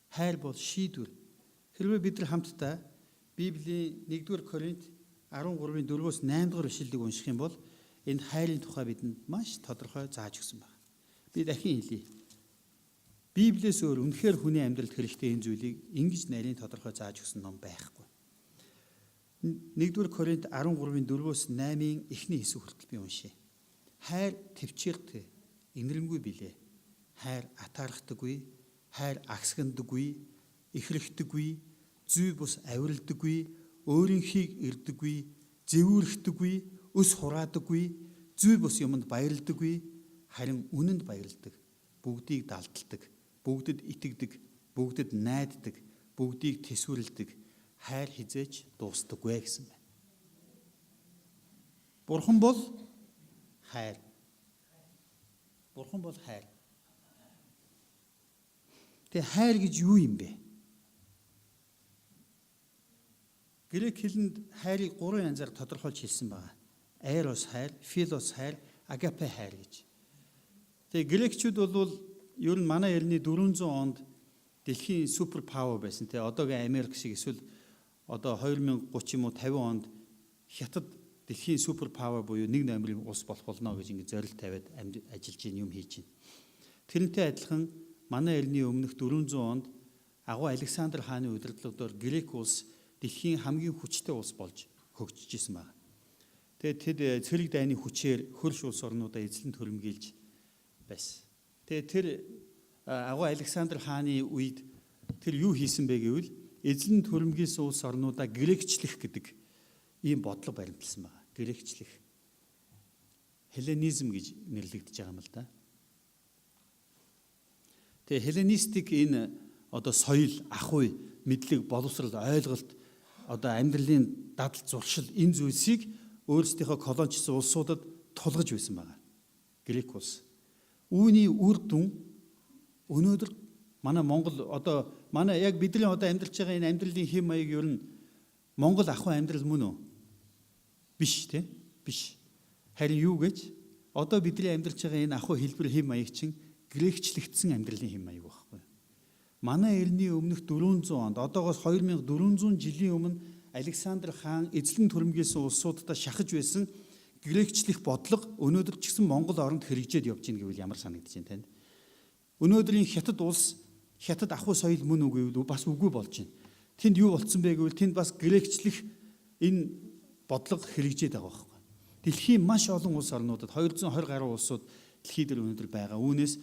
Хайр бол шийдвэр. Хэрвээ бид нар хамтдаа Библийн 1-р Коринт 13-ын 4-өөс 8 дугаар ишлэлийг унших юм бол энэ хайрын тухай бидэнд маш тодорхой зааж өгсөн байна. Би дахин хэлье. Библиэс өөр үнэхээр хүний амьдралд хэрэгтэй энэ зүйлийг ингэж нарийн тодорхой зааж өгсөн ном байхгүй. 1-р Коринт 13-ын 4-өөс 8-ын эхний хэсэг хүртэл би уншъя. Хайр төвчээрдэг, инэрэнгүй билээ. Хайр атаархдаггүй, хайр агсгандаггүй, ихрэхдэггүй, зүй бус авиралдаггүй, өөрийнхийг эрдэггүй, зэвүүрэхдэггүй, өс хураадаггүй, зүй бус юмд баярлдаггүй, харин үнэнд баярладаг, бүгдийг далдалдаг, бүгдэд итгэдэг, бүгдэд найддаг, бүгдийг төсвөрлөдөг, хайр хизээч дуустдаггүй гэсэн байна. Бурхан бол хайр. Бурхан бол хайр. Тэгээ хайр гэж юу юм бэ? Грек хэлэнд хайрыг гурван янзаар тодорхойлж хэлсэн байна. Эрос хайр, филос хайр, агапе хайр гэж. Тэгээ грекчүүд бол ер нь манай эртний 400 онд дэлхийн супер пауэр байсан. Тэгээ одоогийн Америк шиг эсвэл одоо 2030 юм уу 50 онд Хятад дэлхийн супер пауэр буюу нэг номерын улс болох болно гэж ингэ зорилт тавиад ажиллаж юм хийж байна. Тэрнтэй адилхан манай эртний өмнөх 400 онд агуу Александр хааны удирдлагаар Грек улс дэлхийн хамгийн хүчтэй улс болж хөгжиж исэн байна. Тэгээд тэд цэрэг дайны хүчээр хөрш улс орнуудаа эзлэн төрөмгийлж байсан. Тэгээд тэр агуу Александр хааны үед тэр юу хийсэн бэ гэвэл эзлэн төрөмгийлсэн улс орнуудаа грекчлэх гэдэг ийм бодлого баримтлсан байна. Грекчлэх. Хелленизм гэж нэрлэгдэж байгаа юм л да. Тэгээ хелленистик энэ одоо соёл, ах уй, мэдлэг, боловсрол, ойлголт, одоо амьдралын дадал зуршил энэ зүйлсийг өөрсдийнхөө колоничсон улсуудад тулгаж байсан байна. Грек улс. Үүний үр дүн өнөөдөр манай Монгол одоо манай яг бидний одоо амьдарч байгаа энэ амьдралын хэм маяг ер нь Монгол ахуй амьдрал мөн үү? Биш тий? Биш. Харин юу гэж одоо бидний амьдарч байгаа энэ ахуй хэлбэр хэм маяг чинь грекчлэгдсэн амьдралын хэм маяг байхгүй. Манай эртний өмнөх 400 онд одоогоос 2400 жилийн өмнө Александр хаан эзлэн төрөмгийлсэн улсуудад шахаж байсан грекчлэх бодлого өнөөдөр ч гэсэн Монгол оронд хэрэгжээд явж байна гэвэл ямар санагдаж байна танд? Өнөөдрийн Хятад улс Хятад ахуй соёл мөн үү гэвэл бас үгүй болж байна. Тэнд юу болцсон бэ гэвэл тэнд бас грекчлэх энэ бодлого хэрэгжээд байгаа байхгүй. Дэлхийн маш олон улс орнуудад 220 гаруй улсууд дэлхий дээр өнөөдөр байгаа. Үүнээс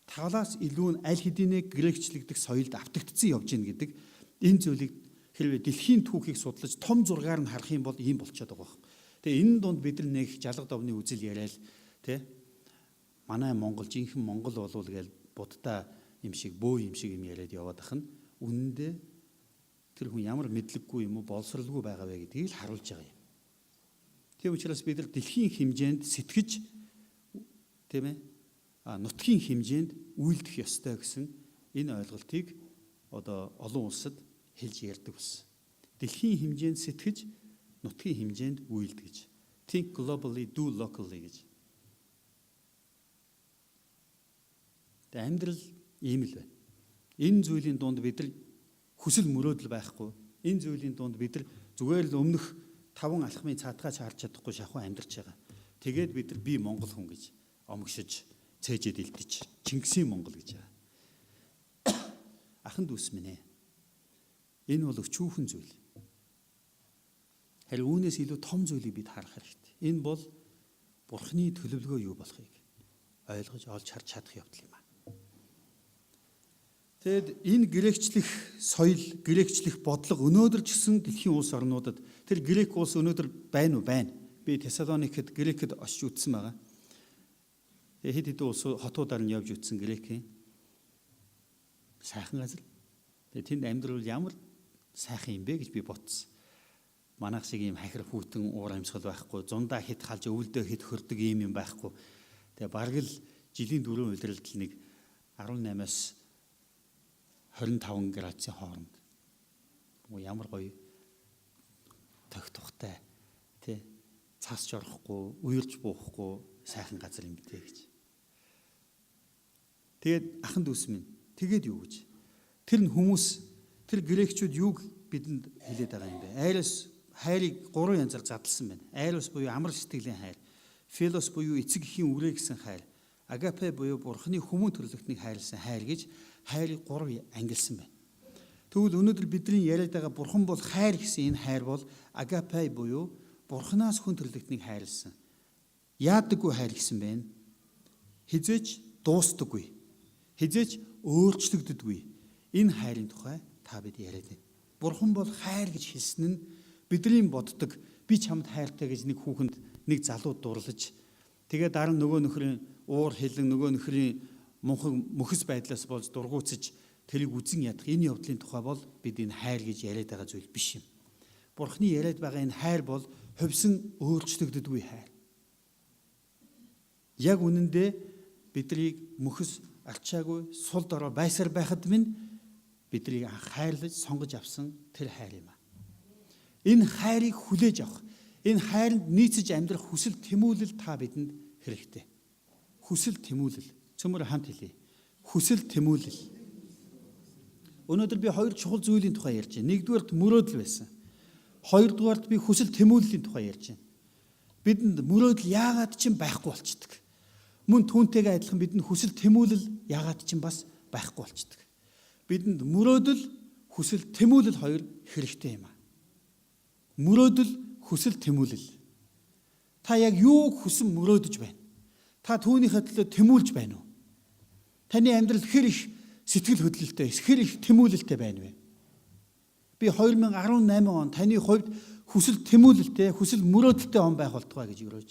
талаас илүү нь аль хэдийнэ грекчлэгдэх соёлд автагдсан явж гин гэдэг энэ зүйлийг хэрвээ дэлхийн түүхийг судлаж том зургаар нь харах юм бол ийм болчиход байгаа юм. Тэгээ энэ дунд бид нар нэг жалга довны үзэл яриад тэ манай Монгол жинхэнэ Монгол болвол гээл буддаа юм шиг бөө юм шиг юм яриад яваад ах нь үнэндээ тэр хүн ямар мэдлэггүй юм уу боловсралгүй байгаа вэ гэдгийг л харуулж байгаа юм. Тийм учраас бид нар дэлхийн хэмжээнд сэтгэж, тийм ээ, нутгийн хэмжээнд үйлдэх ёстой гэсэн энэ ойлголтыг одоо олон улсад хэлж ярьдаг болсон. Дэлхийн хэмжээнд сэтгэж, нутгийн хэмжээнд үйлдэж. Think globally, do locally гэж. Тэгээ амьдрал ийм л байна. Энэ зүйлийн дунд бид нар хүсэл мөрөөдөл байхгүй. Энэ зүйлийн дунд бид нар зүгээр л өмнөх таван алхмын цаатгаа чаарч чадахгүй шахуу амьдарч байгаа. Тэгээд бид нар би монгол хүн гэж омгшиж, цээжэд илдэж, Чингисийн монгол гэж байгаа. Ахан дүүс минь ээ. Энэ бол өчүүхэн зүйл. Харин үүнээс илүү том зүйлийг бид харах хэрэгтэй. Энэ бол Бурхны төлөвлөгөө юу болохыг ойлгож олж харж чадах явдал юм аа. Тэгэд энэ грекчлэх соёл, грекчлэх бодлого өнөөдөр ч гэсэн дэлхийн улс орнуудад, тэр грек улс өнөөдөр байна уу? Байна. Би Тесалоникд, Грекэд очиж үтсэн байгаа. Тэгээ хэд хэдэн улс хотуудаар нь явж үтсэн Грекийн сайхан газар. Тэгээ тэнд амьдрал ямар сайхан юм бэ гэж би бодсон. Манайх шиг ийм хахир хүүтэн уур амьсгал байхгүй, зундаа хэд халж өвөлдөө хэд хөрдөг ийм юм байхгүй. Тэгээ бараг л жилийн дөрвөн улиралд л нэг 18-аас 25 градусын хооронд. Ямар гоё тогтухтай тий, цаас ч орохгүй, уярч буухгүй сайхан газар юм бэ гэж. Тэгээд ахан дүүс минь, тэгээд юу гэж? Тэр нь хүмүүс, тэр грекчүүд юуг бидэнд хэлээд байгаа юм бэ? Айрос хайрыг гурван янзаар задлсан байна. Айрос буюу амар сэтгэлийн хайр, филос буюу эцэг эхийн үрээ гэсэн хайр, агапе буюу бурхны хүмүүн төрлөختнийг хайрлсан хайр гэж хайрыг гурав ангилсан байна. Тэгвэл өнөөдөр бидний яриад байгаа бурхан бол хайр гэсэн энэ хайр бол агапе буюу бурханаас хүн төрлөختнийг хайрлсан. Яадаггүй хайр гэсэн байна. Хизээч дуустдаггүй. Хизээч өөрчлөгддөггүй. Энэ хайрын тухай та бид яриад байна. Бурхан бол хайр гэж хэлсэн нь бидний боддог би чамд хайртай гэж нэг хүүхэнд, нэг залууд дурлаж, тэгээ дараа нь нөгөө нөхрийн уур хилэн, нөгөө нөхрийн мунхаг мөхөс байдлаас болж дургуутсаж тэрийг үзен ядах энэ явдлын тухай бол бид энэ хайр гэж яриад байгаа зүйл биш юм. Бурхны яриад байгаа энэ хайр бол хувьсан өөрчлөгддөггүй хайр. Яг үнэндээ биднийг мөхөс алчаагүй сул дорой байсаар байхад минь биднийг анх хайрлаж сонгож авсан тэр хайр юм аа. Энэ хайрыг хүлээж авах, энэ хайранд нийцэж амьдрах хүсэл тэмүүлэл та бидэнд хэрэгтэй. Хүсэл тэмүүлэл. Цөмөр хамт хэлье. Хүсэл тэмүүлэл. Өнөөдөр би хоёр чухал зүйлийн тухай ярьж байна. Нэгдүгээрт мөрөөдөл байсан. Хоёрдугаарт би хүсэл тэмүүллийн тухай ярьж байна. Бидэнд мөрөөдөл яагаад ч юм байхгүй болчдөг. Мөн түүнтэйгээ адилхан бидэнд хүсэл тэмүүлэл яагаад ч юм бас байхгүй болчдөг. Бидэнд мөрөөдөл, хүсэл тэмүүлэл хоёр хэрэгтэй юм аа. Мөрөөдөл, хүсэл тэмүүлэл. Та яг юуг хүсэн мөрөөдөж байна? Та түүнийхээ төлөө тэмүүлж байна уу? Таны амьдрал хэр их сэтгэл хөдлөлтөй, хэр их тэмүүлэлтэй байна вэ? Би 2018 он таны хувьд хүсэл тэмүүлэлтэй, хүсэл мөрөөдөлтэй он байх болтугай гэж өрөөж.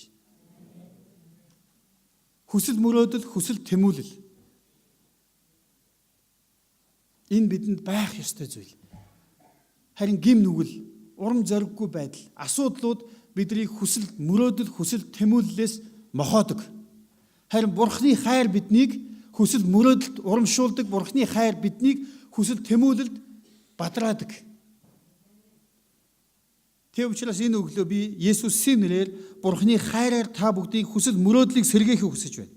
Хүсэл мөрөөдөл, хүсэл тэмүүлэл. Энэ бидэнд байх ёстой зүйл. Харин гим нүгэл, урам зориггүй байдал, асуудлууд бидний хүсэл мөрөөдөл, хүсэл тэмүүллээс мохоодог. Харин Бурхны хайр биднийг хүсэл мөрөөдөлд урамшуулдаг, Бурхны хайр биднийг хүсэл тэмүүлэлд бадраадаг. Тэр учраас энэ өглөө би Есүсийн нэрээр Бурхны хайраар та бүгдийг хүсэл мөрөөдлийг сэргээхийг хүсэж байна.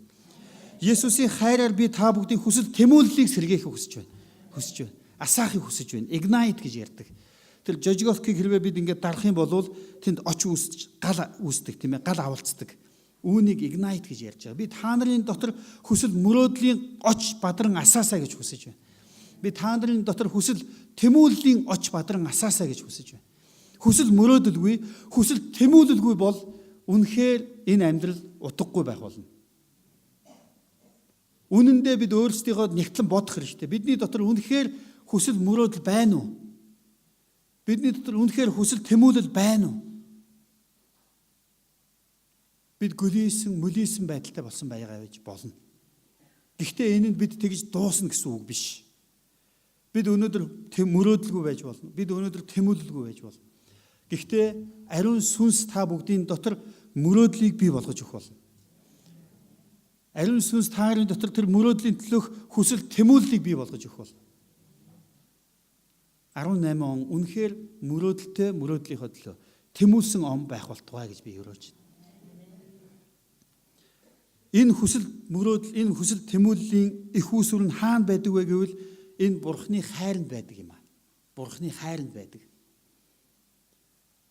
Есүсийн хайраар би та бүгдийг хүсэл тэмүүллийг сэргээхийг хүсэж байна. Хүсэж байна. Асаахыг хүсэж байна. Ignite гэж ярьдаг. Тэр жожголкийг хэрвээ бид ингээд дарах юм бол тэнд оч үүсч, гал үүсдэг, тийм ээ, гал авалцдаг. Үүнийг ignite гэж ярьж байгаа. Би та нарын дотор хүсэл мөрөөдлийн оч бадран асаасаа гэж хүсэж байна. Би та нарын дотор хүсэл тэмүүллийн оч бадран асаасаа гэж хүсэж байна. Хүсэл мөрөөдөлгүй, хүсэл тэмүүлэлгүй бол үнэхээр энэ амьдрал утгагүй байх болно. Үнэндээ бид өөрсдийгөө нягтлан бодох хэрэгтэй. Бидний дотор үнэхээр хүсэл мөрөөдөл байна уу? Бидний дотор үнэхээр хүсэл тэмүүлэл байна уу? Бид гөлийсэн, мөлийсэн байдалтай болсон байгаа гэж болно. Гэхдээ энэ нь бид тэгж дуусна гэсэн үг биш. Бид өнөөдөр мөрөөдөлгүй байж болно. Бид өнөөдөр тэмүүлэлгүй байж болно. Гэхдээ ариун сүнс та бүгдийн дотор мөрөөдлийг бий болгож өгөх болно. Ариун сүнс та нарын дотор тэр мөрөөдлийн төлөөх хүсэл тэмүүллийг бий болгож өгөх болно. 18 он үнэхээр мөрөөдөлтэй мөрөөдлийнхөө төлөө тэмүүлсэн он байх болтугай гэж би өрөөж байна. Энэ хүсэл мөрөөдөл, энэ хүсэл тэмүүллийн их үүсвэр нь хаана байдаг вэ гэвэл энэ Бурхны хайранд байдаг юм аа. Бурхны хайранд байдаг.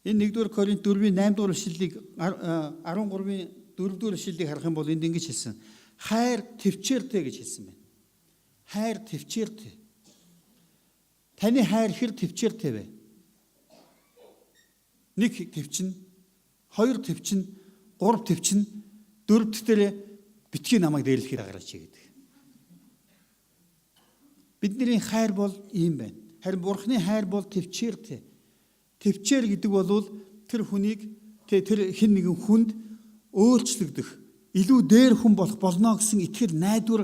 Энэ 1-р Коринт 4-ийн 8 дугаар ишлэлийг 13-ийн 4 дугаар ишлэлийг харах юм бол энд ингэж хэлсэн. Хайр төвчээртэй гэж хэлсэн байна. Хайр төвчээртэй. Таны хайр хэр төвчээртэй вэ? Нэг төвчин, хоёр төвчин, гурав төвчин, дөрөв дээр битгий намайг дээрлэхээр гараач гэдэг. Бидний хайр бол ийм байна. Харин Бурхны хайр бол төвчээртэй. Төвчээр гэдэг бол тэр хүнийг тэр хэн нэгэн хүнд өөрчлөгдөх, илүү дээр хүн болох болно гэсэн итгэл найдвар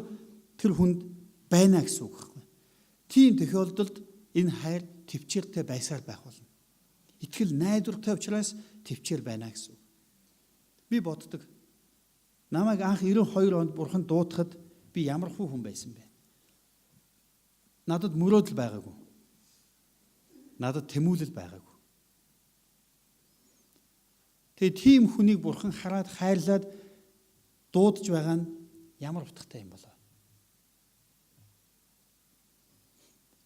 тэр хүнд байна гэсэн үг байхгүй. Тийм тохиолдолд энэ хайр төвчээртэй байсаар байх болно. Итгэл найдвартай учраас төвчээр байна гэсэн үг. Би боддог. Намайг анх 92 онд Бурхан дуудахад би ямар хүн байсан бэ? Надад мөрөөдөл байгаагүй. Надад тэмүүлэл байгаагүй. Тэгээ тийм хүнийг Бурхан хараад хайрлаад дуудаж байгаа нь ямар утгатай юм болоо.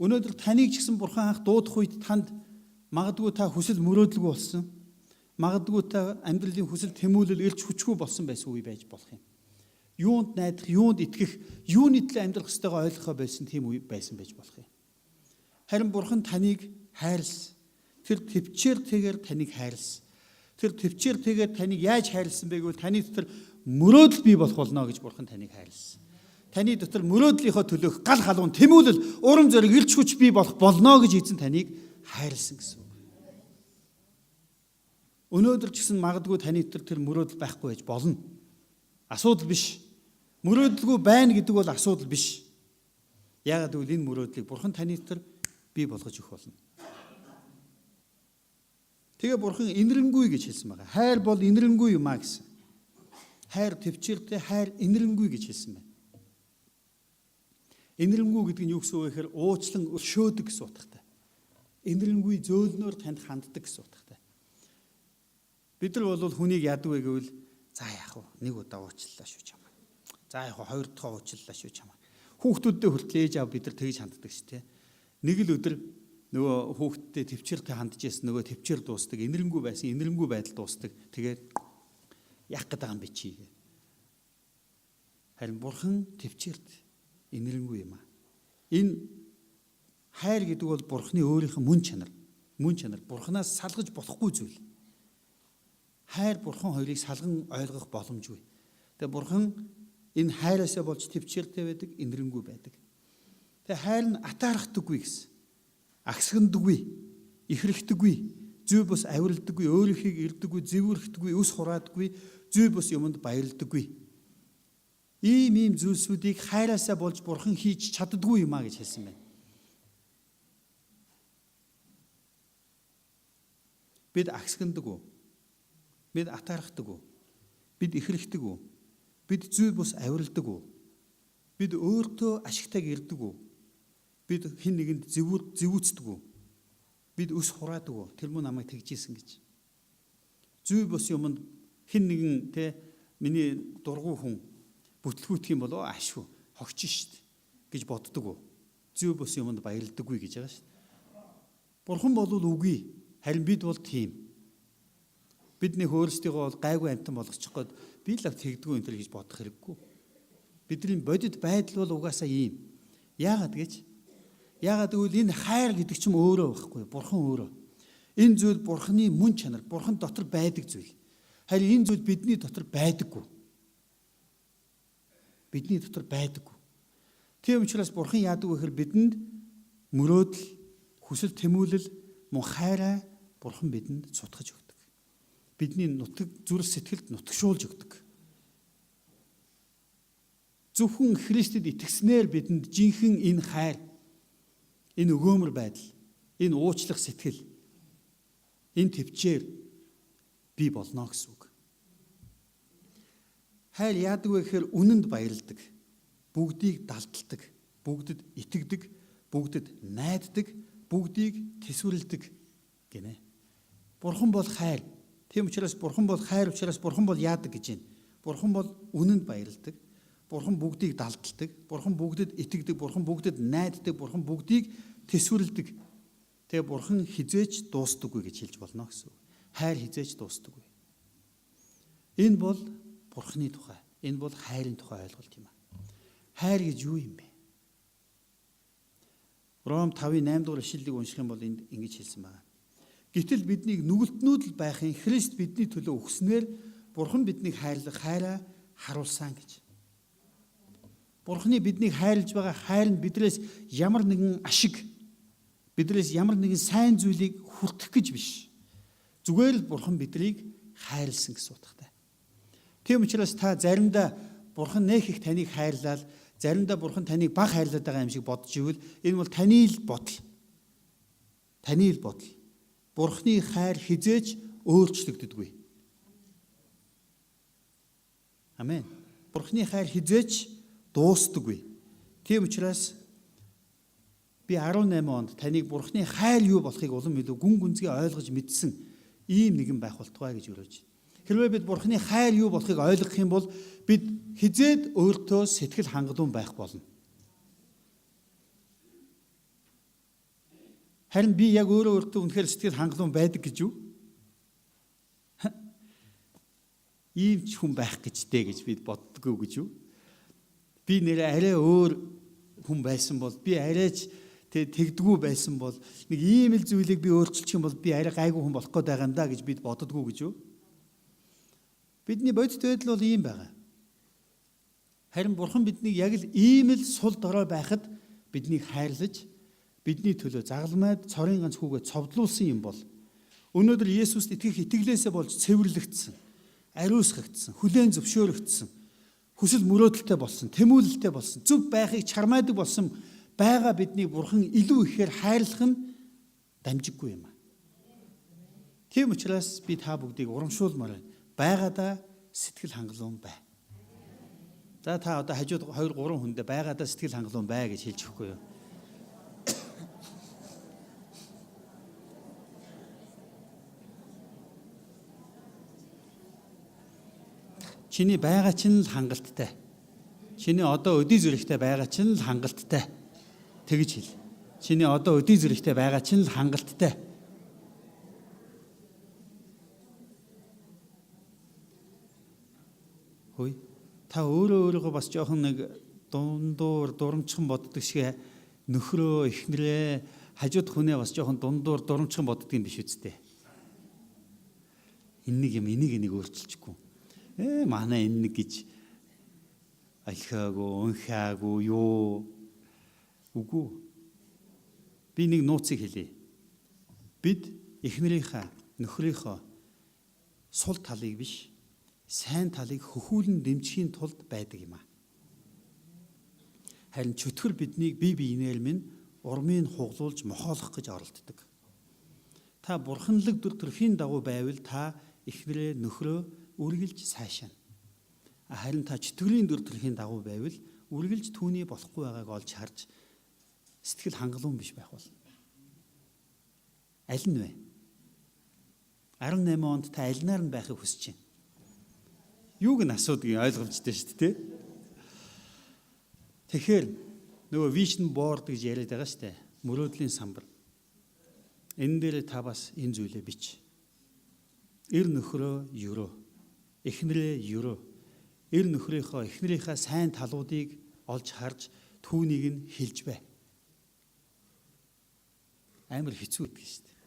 Өнөөдөр таныг ч гэсэн Бурхан анх дуудах үед танд магадгүй та хүсэл мөрөөдөлгүй болсон. Магадгүй та амьдралын хүсэл тэмүүлэл ирж хүчгүй болсон байсан үе байж болох юм. Юунд найдах, юунд итгэх, юуны төлөө амьдрах ёстойгоо ойлгохоо байсан тийм үе байсан байж болох юм. Харин Бурхан таныг хайрлсан. Тэр төвчээртэйгээр таныг хайрлсан. Тэр төвчээртэйгээр таныг яаж хайрлсан бэ гэвэл таны дотор мөрөөдөл бий болох болно гэж Бурхан таныг хайрлсан. Таны дотор мөрөөдлийнхөө төлөөх гал халуун тэмүүлэл, урам зориг, ирч хүч бий болох болно гэж эзэн таныг хайрлсан гэсэн үг. Өнөөдөр ч гэсэн магадгүй таны дотор тэр мөрөөдөл байхгүй байж болно. Асуудал биш. Мөрөөдөлгүй байна гэдэг бол асуудал биш. Яагаад гэвэл энэ мөрөөдлийг Бурхан таны дотор бий болгож өгөх болно. Тэгээ Бурхан инэрэнгүй гэж хэлсэн байгаа. Хайр бол инэрэнгүй юм а гэсэн. Хайр төвчээртэй, хайр инэрэнгүй гэж хэлсэн байна. Инэрэнгүй гэдэг нь юу гэсэн үг вэ гэхээр уучлан өршөөдөг гэсэн утгатай. Инэрэнгүй зөөлнөөр танд ханддаг гэсэн утгатай. Бид нар бол хүнийг яадаг вэ гэвэл за яах вэ? Нэг удаа уучлалаа шүү чамаа. За яах вэ? Хоёр дахь уучлалаа шүү чамаа. Хүүхдүүддээ хүртэл ээж аав бид нар тэгж ханддаг шүү дээ. Нэг л өдөр нөгөө хүүхдтэй төвчээртэй хандж ирсэн нөгөө төвчээр дуустдаг, инэрэнгүй байсан, инэрэнгүй байдал дуустдаг. Тэгээд яах гээд байгаа юм бэ чи гэ. Харин Бурхан төвчээрт инэрэнгүй юм аа. Энэ хайр гэдэг бол Бурханы өөрийнх нь мөн чанар. Мөн чанар. Бурханаас салгаж болохгүй зүйл. Хайр Бурхан хоёрыг салган ойлгох боломжгүй. Тэгээ Бурхан энэ хайраасаа болж төвчээртэй байдаг, инэрэнгүй байдаг. Тэгээ хайр нь атаархдаггүй гэсэн. Агсгандаггүй, ихрэхдэггүй, зүй бус авиралдаггүй, өөрийнхийг ирдэггүй, зэвүүрхдэггүй, өс хураадаггүй, зүй бус юмд баярлдаггүй. Ийм зүйлсүүдийг хайраасаа болж Бурхан хийж чаддаггүй юм а гэж хэлсэн байна. Бид агсгандаггүй. Бид атаархдаггүй. Бид ихрэхдэггүй. Бид зүй бус авиралдаггүй. Бид өөртөө ашигтайг ирдэггүй. Бид хэн нэгэнд зэвүүцдэггүй. Бид өс хураадаггүй. Тэр мөн намайг тэгжсэн гэж. Зүй бус юмд хэн нэгэн те миний дургу хүн бүтлгүүтх юм бол ашгүй хогч шít гэж боддоггүй. Зүй бус юмд баярлдаггүй гэж байгаа шít. Бурхан бол үгүй. Харин бид бол тийм. Бид нэг өөрсдийгөө бол гайгүй амтан болгочих гээд би л тэгдэггүй энэ төр гэж бодох хэрэггүй. Бидний бодит байдал бол угаасаа ийм. Яагаад гэж? Яагаад гэвэл энэ хайр гэдэг чинь өөрөө байхгүй. Бурхан өөрөө. Энэ зүйл Бурханы мөн чанар, Бурхан дотор байдаг зүйл. Харин энэ зүйл бидний дотор байдаггүй. Бидний дотор байдаггүй. Тийм учраас Бурхан яадаг вэ гэхээр бидэнд мөрөөдөл, хүсэл тэмүүлэл, мөн хайраа Бурхан бидэнд цутгаж өгдөг. Бидний нутаг зүрх сэтгэлд нутагшуулж өгдөг. Зөвхөн Христэд итгэснээр бидэнд жинхэнэ энэ хайр, энэ өгөөмөр байдал, энэ уучлах сэтгэл, энэ төвчээр бий болно гэсэн үг. Хайр яадаг вэ гэхээр үнэнд баярладаг, бүгдийг далдалдаг, бүгдэд итгэдэг, бүгдэд найддаг, бүгдийг төсвөрлөдөг гинэ. Бурхан бол хайр. Тийм учраас Бурхан бол хайр учраас Бурхан бол яадаг гэж байна. Бурхан бол үнэнд баярладаг. Бурхан бүгдийг далдалдаг. Бурхан бүгдэд итгэдэг. Бурхан бүгдэд найддаг. Бурхан бүгдийг төсвөрлөдөг. Тэгээ Бурхан хизээч дуустдаггүй гэж хэлж болно гэсэн үг. Хайр хизээч дуустдаггүй. Энэ бол Бурханы тухай. Энэ бол хайрын тухай ойлголт юм аа. Хайр гэж юу юм бэ? Ром 5-ын 8 дугаар ишлэлийг унших юм бол энд ингэж хэлсэн байна. Гэтэл биднийг нүгэлтнүүд л байхын Христ бидний төлөө өгснээр Бурхан биднийг хайрлах хайраа харуулсан гэж. Бурханы биднийг хайрлаж байгаа хайр нь бидрээс ямар нэгэн ашиг, бидрээс ямар нэгэн сайн зүйлийг хүртэх гэж биш. Зүгээр л Бурхан биднийг хайрлсан гэсэн утгатай. Тийм учраас та заримдаа Бурхан нэх их таныг хайрлал, заримдаа Бурхан таныг баг хайрлаад байгаа юм шиг бодож ивэл энэ бол таны л бодол. Таны л бодол. Бурханы хайр хизээч өөрчлөгддөггүй. Амен. Бурханы хайр хизээч дуустдаггүй. Тийм учраас би 18 онд таныг Бурханы хайр юу болохыг улам илүү гүн гүнзгий ойлгож мэдсэн ийм нэгэн байх болтугай гэж өрөөж байна. Хэрвээ бид Бурханы хайр юу болохыг ойлгох юм бол бид хизээд өөртөө сэтгэл хангалуун байх болно. Харин би яг өөрөө өөртөө үнэхээр сэтгэл хангалуун байдаг гэж юу? Ийм ч хүн байх гэжтэй гэж бид боддгоо гэж юу? Би нэрээ арай өөр хүн байсан бол би арайч тэгдэггүй байсан бол нэг ийм л зүйлийг би өөрчилчих юм бол би арай гайгүй хүн болох гээд байгаа юм да гэж бид боддгоо гэж юу? Бидний бодит байдал бол ийм байгаа. Харин Бурхан биднийг яг л ийм л сул дорой байхад биднийг хайрлаж бидний төлөө загалмайд цорын ганц хүүгээ цовдлуулсан юм бол өнөөдөр Есүст итгэх итгэлээсээ болж цэвэрлэгдсэн, ариусгагдсан, хүлээн зөвшөөрөгдсөн, хүсэл мөрөөдөлтэй болсон, тэмүүлэлтэй болсон, зөв байхыг чармайдаг болсон байгаа биднийг Бурхан илүү ихээр хайрлах нь дамжиггүй юм. Тийм учраас би та бүгдийг урамшуулмаар байна. Байгаадаа сэтгэл хангалуун бай. За та одоо хажууд 2 3 хүндээ байгаадаа сэтгэл хангалуун бай гэж хэлж өгөхгүй юу? Чиний байгаа чинь л хангалттай. Чиний одоо өдий зүрхтэй байгаа чинь л хангалттай. Тэгж хэл. Чиний одоо өдий зүрхтэй байгаа чинь л хангалттай. Хөөе. Та өөрөө өөрийгөө бас жоохон нэг дундуур дурамчхан боддог шиг нөхрөө эхнэрээ хажууд хүнээ бас жоохон дундуур дурамчхан боддог юм биш үсттэй. Энэ нэг юм энийг энийг өөрчилчихгүй. Манай энэ нэг гэж алхиагүй, унхиагүй юу? Үгүй. Би нэг нууцыг хэлье. Бид эхнэрийнхээ, нөхрийнхөө сул талыг биш, сайн талыг хөхүүлэн дэмжихийн тулд байдаг юм аа. Харин чөтгөр биднийг бие биенээр минь урмыг хуглуулж мохоолох гэж оролддог. Та бурханлаг дүр төрхийн дагуу байвал та эхнэрээ нөхрөө үргэлж сайшаана. Харин та чөтгөрийн дүр төрхийн дагуу байвал үргэлж түүний болохгүй байгааг олж харж сэтгэл хангалуун биш байх болно. Аль нь вэ? 18 онд та алинаар нь байхыг хүсэж байна? Юуг нь асуудгийг ойлгомжтой шүү дээ, тэ? Тэгэхээр нөгөө vision board гэж яриад байгаа шүү дээ. Мөрөөдлийн самбар. Энэ дээр та бас энэ зүйлээ бич. Эр нөхрөө өрөө. Эхнэрээ өрөө. Эр нөхрийнхөө эхнэрийнхээ сайн талуудыг олж харж түүнийг нь хэлж бай. Амар хэцүү гэдэг шүү дээ.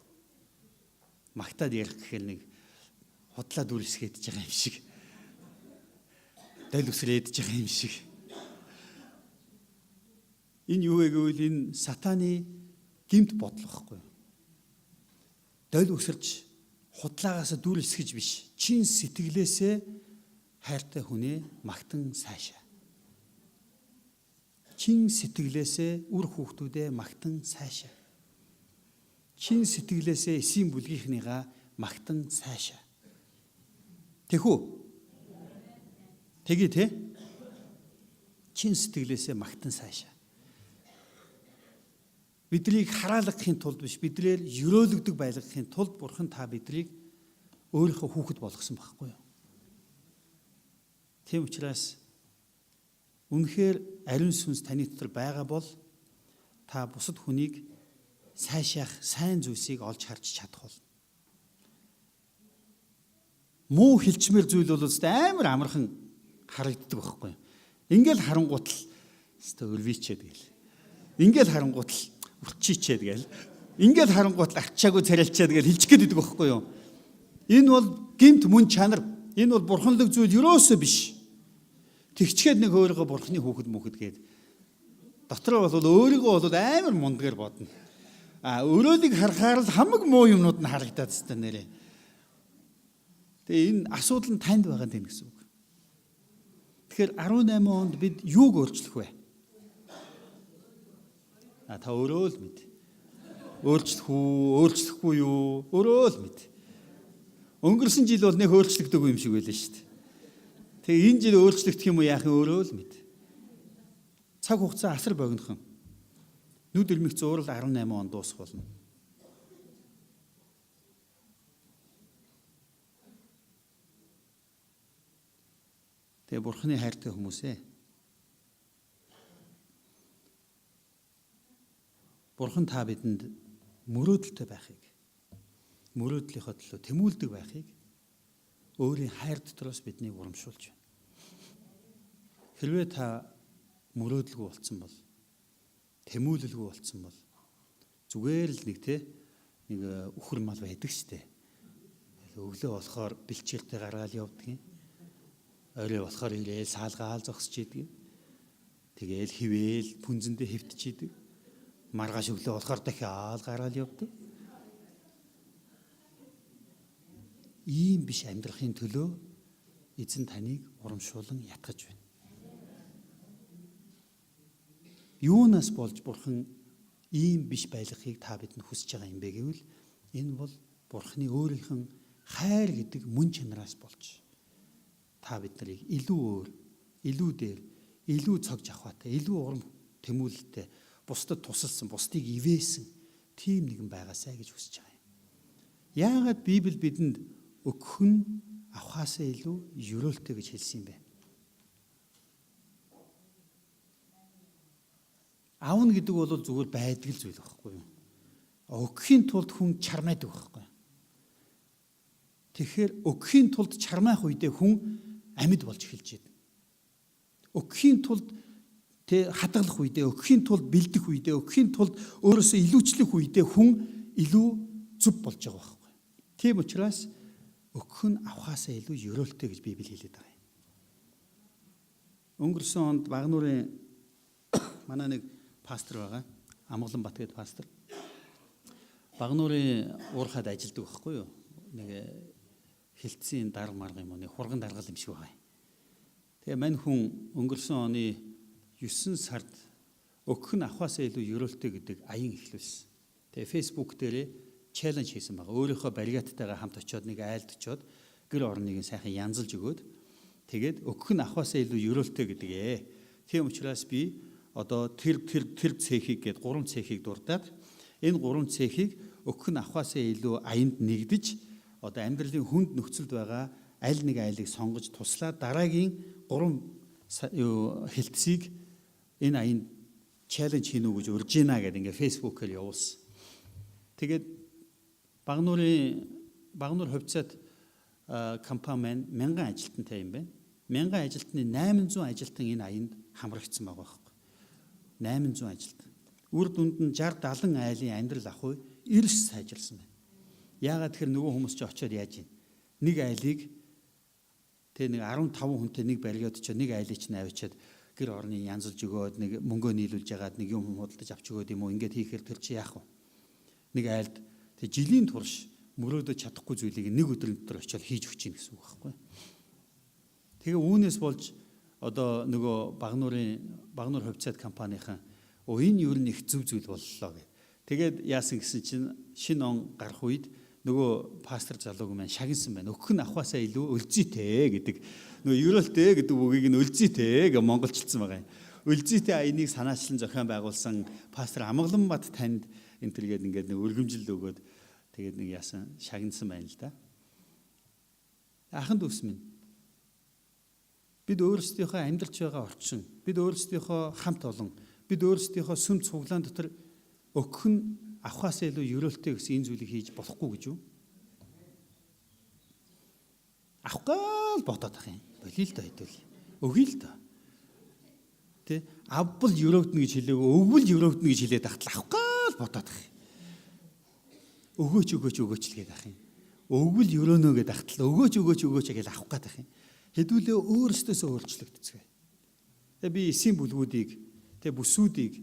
Магтаад ярих гэхээр нэг Худлаа дүр эсгээд байгаа юм шиг. Дол үсрээд байгаа юм шиг. Энэ юу вэ гэвэл энэ сатаны гэмт бодол байхгүй юу? Дол үсэрч худлаагаас дүр эсгэж биш. Чин сэтгэлээсээ хайртай хүнээ магтан сайшаа. Чин сэтгэлээсээ үр хүүхдүүдээ магтан сайшаа. Чин сэтгэлээсээ эсийн бүлгийнхнийгаа магтан сайшаа. Тэхүү? Тэгье те? Чин сэтгэлээсээ магтан сайшаа. Биднийг хараалгахын тулд биш, бидрээр ерөөлөгдөг байлгахын тулд Бурхан та биднийг өөрийнхөө хүүхэд болгосон байхгүй юу? Тийм учраас үнэхээр ариун сүнс таны дотор байгаа бол та бусад хүнийг сайшаах сайн зүйлсийг олж харж чадах болно. Муу хилчмэр зүйл бол өстой амар амархан харагддаг байхгүй юу? Ингээл харангуут л өстой өрвичээд гээл. Ингээл харангуут л үрчичээд гээл. Ингээл харангуут л арчаагүй царилчаад гээл хилчих гээд идэг байхгүй юу? Энэ бол гэмт мөн чанар. Энэ бол бурханлаг зүйл ерөөсөө биш. Тэгчгээд нэг өөрийгөө бурхны хүүхэд мөхөд гээд дотроо бол өөрийгөө бол амар мундагаар бодно. А өрөөлийг харахаар л хамаг муу юмнууд нь харагдаад өстой нэрээ. Тэгээ энэ асуудал нь танд байгаа юм гэсэн үг. Тэгэхээр 18 онд бид юуг өөрчлөх вэ? А та өөрөө л мэд. Өөрчлөх үү, өөрчлөхгүй юу? Өөрөө л мэд. Өнгөрсөн жил бол нэг өөрчлөгдөөгүй юм шиг байлаа шүү дээ. Тэгээ энэ жил өөрчлөгдөх юм уу яах юм өөрөө л мэд. Цаг хугацаа асар богинохон. Нүд ирмэх зуурал 18 он дуусах болно. Тэгээ Бурхны хайртай хүмүүсээ. Бурхан та бидэнд мөрөөдөлтэй байхыг, мөрөөдлийнхөө төлөө тэмүүлдэг байхыг өөрийн хайр дотроос биднийг урамшуулж байна. Хэрвээ та мөрөөдөлгүй болцсон бол, тэмүүлэлгүй болцсон бол зүгээр л нэг те нэг үхэр мал байдаг штэ. Өглөө болохоор бэлчээртэй гаргаал явдгийн. Орой болохоор ирээл саалгаал зогсож идэг. Тэгээл хിവээл пүнзэндээ хэвтэж идэг. Маргааш өглөө болохоор дахиад гараал явдаг. Ийм биш амьдрахын төлөө эзэн таныг урамшуулан ятгах байна. Юунаас болж Бурхан ийм биш байлгахыг та бидэнд хүсэж байгаа юм бэ гэвэл энэ бол Бурханы өөрийнх нь хайр гэдэг мөн чанараас болж та бид нарыг илүү өөр, илүү дээр, илүү цог жавхаатай, илүү урам тэмүүлэлтэй, бусдад тусалсан, бусдыг ивээсэн тийм нэгэн байгаасай гэж хүсэж байгаа юм. Яагаад Библи бидэнд өгөх нь авахаасаа илүү ерөөлтэй гэж хэлсэн юм бэ? Аавна гэдэг бол зүгээр байдаг л зүйл байхгүй юу? Өгөхийн тулд хүн чармайдаг байхгүй юу? Тэгэхээр өгөхийн тулд чармайх үедээ хүн амьд болж эхэлж байна. Өгөхийн тулд тэ хадгалах үедээ, өгөхийн тулд бэлдэх үедээ, өгөхийн тулд өөрөөсөө илүүчлэх үедээ хүн илүү зөв болж байгаа байхгүй. Тийм учраас өгөх нь авахаасаа илүү ерөөлтэй гэж Библи хэлээд байгаа юм. Өнгөрсөн онд Багнуурын манай нэг пастор байгаа. Амгалан Бат гэдэг пастор. Багнуурын уурхад ажилладаг байхгүй юу? Нэг хилцийн дарга марга юм уу, нэг хурган даргал юм шиг байгаа юм. Тэгээ мань хүн өнгөрсөн оны 9 сард өгөх нь авахаасаа илүү ерөөлтэй гэдэг аян эхлүүлсэн. Тэгээ Facebook дээрээ челленж хийсэн байгаа. Өөрийнхөө баригаттайгаа хамт очиод нэг айлд очиод гэр орныг сайхан янзалж өгөөд тэгээд өгөх нь авахаасаа илүү ерөөлтэй гэдэг ээ. Тийм учраас би одоо тэр цехийг гээд 3 цехийг дурдаад энэ 3 цехийг өгөх нь авахаасаа илүү аянд нэгдэж одоо амьдралын хүнд нөхцөлд байгаа аль нэг айлыг сонгож туслаад дараагийн 3 хэлтсийг энэ аянд челленж хийнэ үү гэж урьж гинэ гэдэг ингээ фэйсбүүкээр явуулсан. Тэгээд Багнуур хувьцаат компани маань 1000 ажилтнтай юм байна. 1000 ажилтны 800 ажилтан энэ аянд хамрагдсан байгаа байхгүй. 800 ажилтан. Үр дүнд нь 60 70 айлын амьдрал ах уу эрс сайжирсан байна. Яагаад тэгэхээр нөгөө хүмүүс ч очиод яаж юм? Нэг айлыг тэг нэг 15 хүнтэй нэг баригдад ч нэг айлыг чинь авчиад гэр орны янзалж өгөөд нэг мөнгөө нийлүүлж ягаад нэг юм худалдаж авч өгөөд юм уу ингээд хийхээр тэр чи яах вэ? Нэг айлд тэг жилийн турш мөрөөдөж чадахгүй зүйлийг нэг өдрийн дотор очиод хийж өгч юм гэсэн үг байхгүй. Тэгээ үүнээс болж одоо нөгөө Багнуур хувьцаат компанийн энэ юу нэг зөв зүйл боллоо гэх. Тэгээд яасан гэсэн чинь шинэ он гарах үед нөгөө пастор залууг маань шагнасан байна. Өгөх нь авахаасаа илүү өлзийтэй гэдэг. Нөгөө ерөөлтэй гэдэг үгийг нь өлзийтэй гэж монголчилсан байгаа юм. Өлзийтэй аяныг санаачлан зохион байгуулсан пастор Амгаланбат танд энэ төргээд ингээд нэг өргөмжлөл өгөөд тэгээд нэг яасан шагнасан байна л да. Ахын дүүс минь, бид өөрсдийнхөө амьдарч байгаа орчин, бид өөрсдийнхөө хамт олон, бид өөрсдийнхөө сүм цуглаан дотор өгөх нь авахаас илүү ерөөлтэй гэсэн энэ зүйлийг хийж болохгүй гэж юу? Авах гал бодоод ах юм. Болиё л доо хэдүүл. Өгье л доо. Тэ? Авбал ерөөгдөнө гэж хэлээгөө, өгвөл ерөөгдөнө гэж хэлээд ахтал авах гал бодоод ах юм. Өгөөч өгөөч өгөөч л гээд ах юм. Өгвөл ерөөнө гээд ахтал өгөөч өгөөч өгөөч гэж авах гээд ах юм. Хэдүүлээ өөрсдөөсөө өөрчлөгдцгээе. Тэгээ би эсийн бүлгүүдийг, тэгээ бүсүүдийг,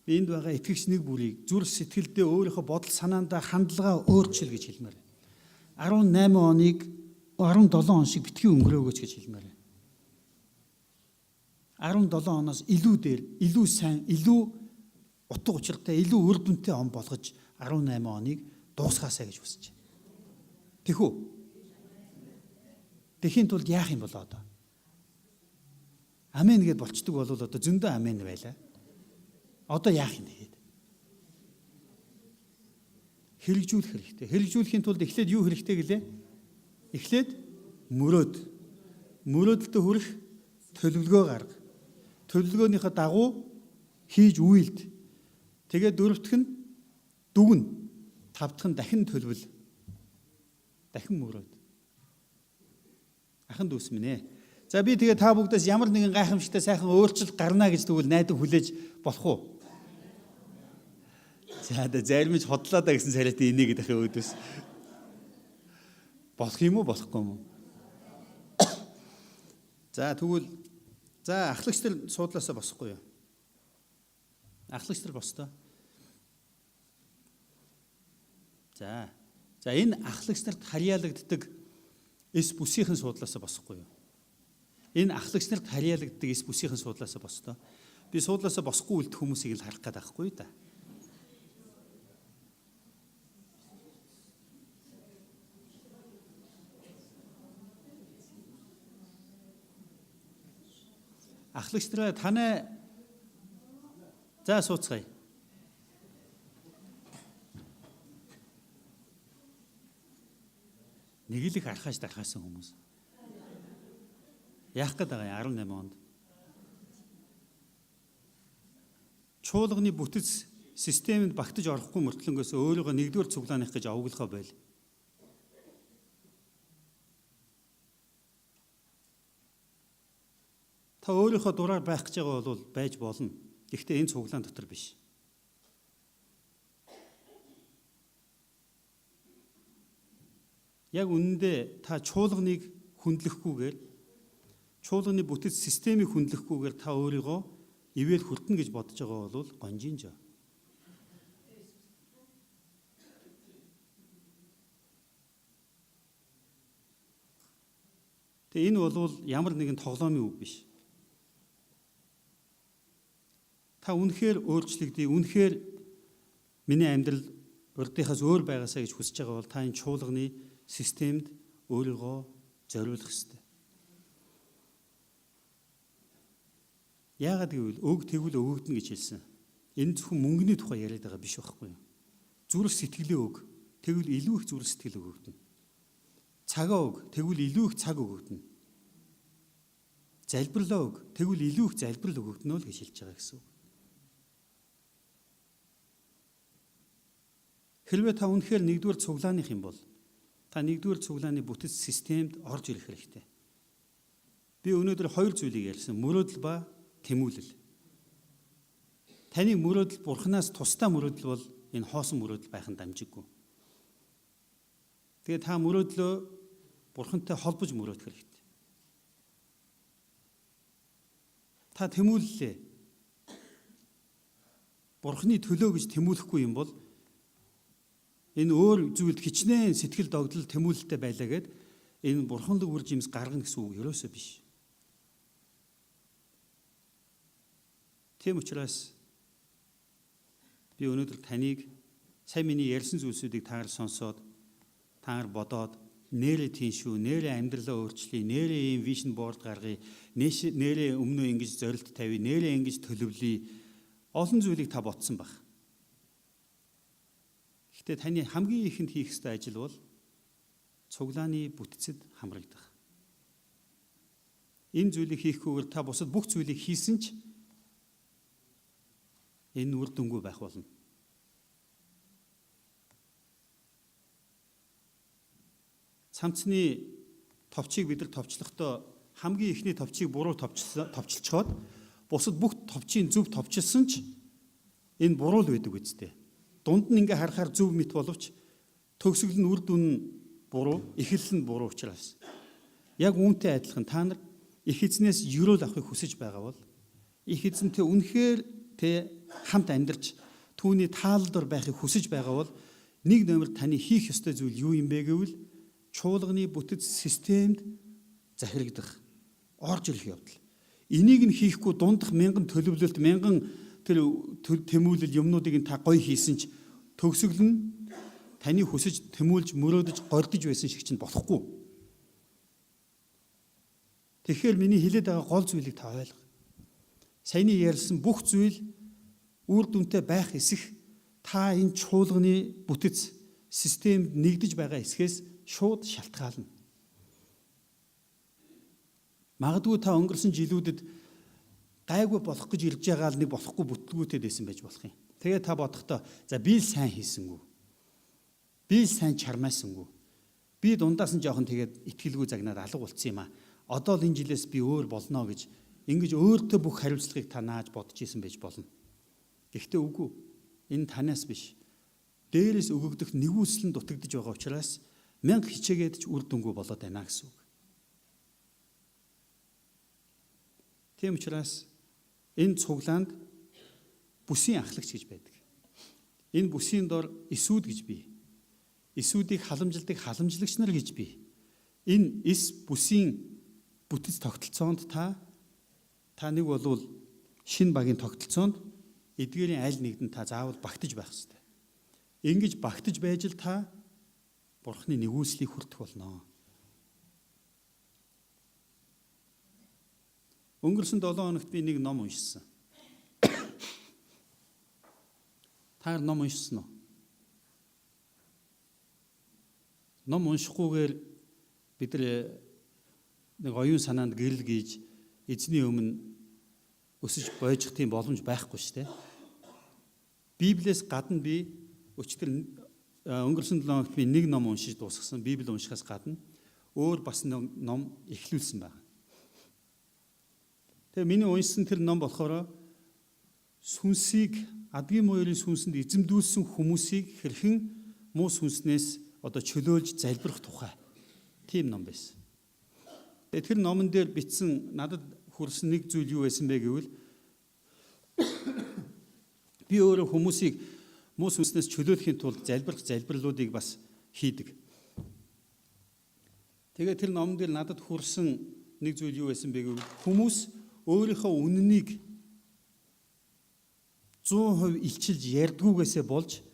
би энд байгаа итгэгч нэг бүрийг зүрх сэтгэлдээ өөрийнхөө бодол санаандаа хандлага өөрчил гэж хэлмээр. 18 оныг 17 он шиг битгий өнгөрөөгөөч гэж хэлмээр. 17 оноос илүү дээр, илүү сайн, илүү утга учиртай, илүү үр дүнтэй он болгож 18 оныг дуусгаасай гэж хүсэж байна. Тэхүү. Тэхийн тулд яах юм бол одоо? Амен гэд болчдөг бол одоо зөндөө амен байлаа. Одоо яах юм тэгээд? Хэрэгжүүлэх хэрэгтэй. Хэрэгжүүлэхийн тулд эхлээд юу хэрэгтэй гэлээ? Эхлээд мөрөөд. Мөрөөдөлтөд хүрэх төлөвлөгөө гарга. Төлөвлөгөөнийхөө дагуу хийж үйлд. Тэгээд дөрөвдөх нь дүгнэ. Тавдах нь дахин төлөвл. Дахин мөрөөд. Ахын дүүс минь ээ. За би тэгээ та бүгдээс ямар нэгэн гайхамшигтай сайхан өөрчлөлт гарна гэж тэгвэл найдан хүлээж болох уу? За зарим нь хотлоо да гэсэн царайтай инээ гэдэг юм өөдөөс. Болох юм уу болохгүй юм уу? За тэгвэл за ахлагч нар суудлаасаа босхгүй юу? Ахлагч нар босдоо. За. За энэ ахлагч нарт харьяалагддаг эс бүсийнхэн суудлаасаа босхгүй юу? Энэ ахлагч нарт харьяалагддаг эс бүсийнхэн суудлаасаа босдоо. Би суудлаасаа босхгүй үлдэх хүмүүсийг л харах гээд байхгүй да. Ахлагч нараа танай за сууцгаая. Нэг л их архааш дархаасан хүмүүс. Яах гээд байгаа юм 18 онд? Чуулганы бүтэц системэнд багтаж орохгүй мөртлөнгөөс өөрийгөө нэгдүгээр цуглааных гэж овоглохоо байл. Та өөрийнхөө дураар байх гэж байгаа бол байж болно. Гэхдээ энэ цуглаан дотор биш. Яг үнэндээ та чуулганыг хүндлэхгүйгээр, чуулганы бүтэц системийг хүндлэхгүйгээр та өөрийгөө ивэл хүртэнэ гэж бодож байгаа бол гонжин жоо. Тэгээ энэ бол ямар нэгэн тоглоомын үг биш. Та үнэхээр өөрчлөгдөе, үнэхээр миний амьдрал урдынхаас өөр байгаасаа гэж хүсэж байгаа бол та энэ чуулганы системд өөрийгөө зориулах ёстой. Яагаад гэвэл өг тэгвэл өгөгдөнө гэж хэлсэн. Энэ зөвхөн мөнгөний тухай яриад байгаа биш байхгүй юу? Зүрх сэтгэлээ өг, тэгвэл илүү их зүрх сэтгэл өгөгдөнө. Цагаа өг, тэгвэл илүү их цаг өгөгдөнө. Залбирлаа өг, тэгвэл илүү их залбирал өгөгдөнө л гэж хэлж байгаа гэсэн үг. Хэрвээ та үнэхээр нэгдүгээр цуглааных юм бол та нэгдүгээр цуглааны бүтэц системд орж ирэх хэрэгтэй. Би өнөөдөр хоёр зүйлийг ярьсан. Мөрөөдөл ба тэмүүлэл. Таны мөрөөдөл бурхнаас тусдаа мөрөөдөл бол энэ хоосон мөрөөдөл байх нь дамжиггүй. Тэгээ та мөрөөдлөө Бурхантай холбож мөрөөдөх хэрэгтэй. Та тэмүүллээ. Бурхны төлөө гэж тэмүүлэхгүй юм бол энэ өөр зүйлд хичнээн сэтгэл догдол тэмүүлэлтэй байлаа гэд энэ бурханлаг үр жимс гаргана гэсэн үг ерөөсөө биш. Тийм учраас би өнөөдөр таныг сая миний ярьсан зүйлсүүдийг та нар сонсоод, та нар бодоод, нэрээ тийм шүү, нэрээ амьдралаа өөрчлөе, нэрээ ийм vision board гаргая, нэрээ өмнөө ингэж зорилт тавья, нэрээ ингэж төлөвлөе. Олон зүйлийг та бодсон байх. Гэхдээ таны хамгийн ихэнд хийх ёстой ажил бол цуглааны бүтцэд хамрагдах. Энэ зүйлийг хийхгүйгээр та бусад бүх зүйлийг хийсэн ч энэ үр дүнгүй байх болно. Цамцны товчийг бид нар товчлохдоо хамгийн эхний товчийг буруу товчилчхоод бусад бүх товчийн зөв товчилсан ч энэ буруу л байдаг үсттэй. Дунд нь ингээ харахаар зөв мэт боловч төгсгөл нь үр дүн нь буруу, эхлэл нь буруу учраас. Яг үүнтэй адилхан та нар их эзнээс ерөөл авахыг хүсэж байгаа бол их эзэнтэй үнэхээр тэ хамт амьдарч түүний таалал дор байхыг хүсэж байгаа бол нэг номер таны хийх ёстой зүйл юу юм бэ гэвэл чуулганы бүтэц системд захирагдах, орж ирэх явдал. Энийг нь хийхгүй дундах мянган төлөвлөлт, мянган тэр тэмүүлэл юмнуудыг нь та гоё хийсэн ч төгсгөл нь таны хүсэж, тэмүүлж, мөрөөдөж, гордож байсан шиг чинь болохгүй. Тэгэхээр миний хэлээд байгаа гол зүйлийг та ойлго. Саяны ярьсан бүх зүйл үр дүнтэй байх эсэх та энэ чуулганы бүтэц системд нэгдэж байгаа эсхээс шууд шалтгаална. Магадгүй та өнгөрсөн жилүүдэд гайгүй болох гэж ирж байгаа л нэг болохгүй бүтлгүүтэд байсан байж болох юм. Тэгээ та бодохдоо за би л сайн хийсэнгүү. Би л сайн чармайсангүй. Би дундаас нь жоохон тэгээд итгэлгүй загнаад алга болцсон юм аа. Одоо л энэ жилээс би өөр болно гэж ингэж өөртөө бүх хариуцлагыг та нааж бодож исэн байж болно. Гэхдээ үгүй. Энэ танаас биш. Дээрээс өгөгдөх нэгүсэл нь дутагдж байгаа учраас мянга хичээгээд ч үр дүнгүй болоод байна гэсэн үг. Тийм учраас энэ цуглаанд бүсийн ахлагч гэж байдаг. Энэ бүсийн дор эсүүд гэж бий. Эсүүдийг халамжилдаг халамжлагч нар гэж бий. Энэ эс бүсийн бүтэц тогтолцоонд та нэг болвол шинэ багийн тогтолцоонд эдгээрийн аль нэгдэн та заавал багтаж байх ёстой. Ингэж багтаж байж л та Бурхны нэгүслийг хүртэх болно. Өнгөрсөн 7 хоногт би нэг ном уншсан. Та нар ном уншсан уу? Ном уншихгүйгээр бид нар нэг оюун санаанд гэрэл гийж эзний өмнө өсөж бойжих тийм боломж байхгүй шүү дээ. Библиэс гадна би өчигдөр өнгөрсөн 7 хоногт би нэг ном уншиж дуусгасан. Библи уншихаас гадна өөр бас ном эхлүүлсэн байна. Тэгээ миний уншсан тэр ном болохоор сүнсийг адгийн муурын сүнсэнд эзэмдүүлсэн хүмүүсийг хэрхэн муу сүнснээс одоо чөлөөлж залбирах тухай тийм ном байсан. Тэгээ тэр номон дээр бичсэн надад хүрсэн нэг зүйл юу байсан бэ гэвэл би өөрөө хүмүүсийг муу сүнснээс чөлөөлөхийн тулд залбирах залбирлуудыг бас хийдэг. Тэгээ тэр номон дээр надад хүрсэн нэг зүйл юу байсан бэ гэвэл хүмүүс өөрийнхөө үнэнийг 100% илчилж ярьдгүйгээсээ болж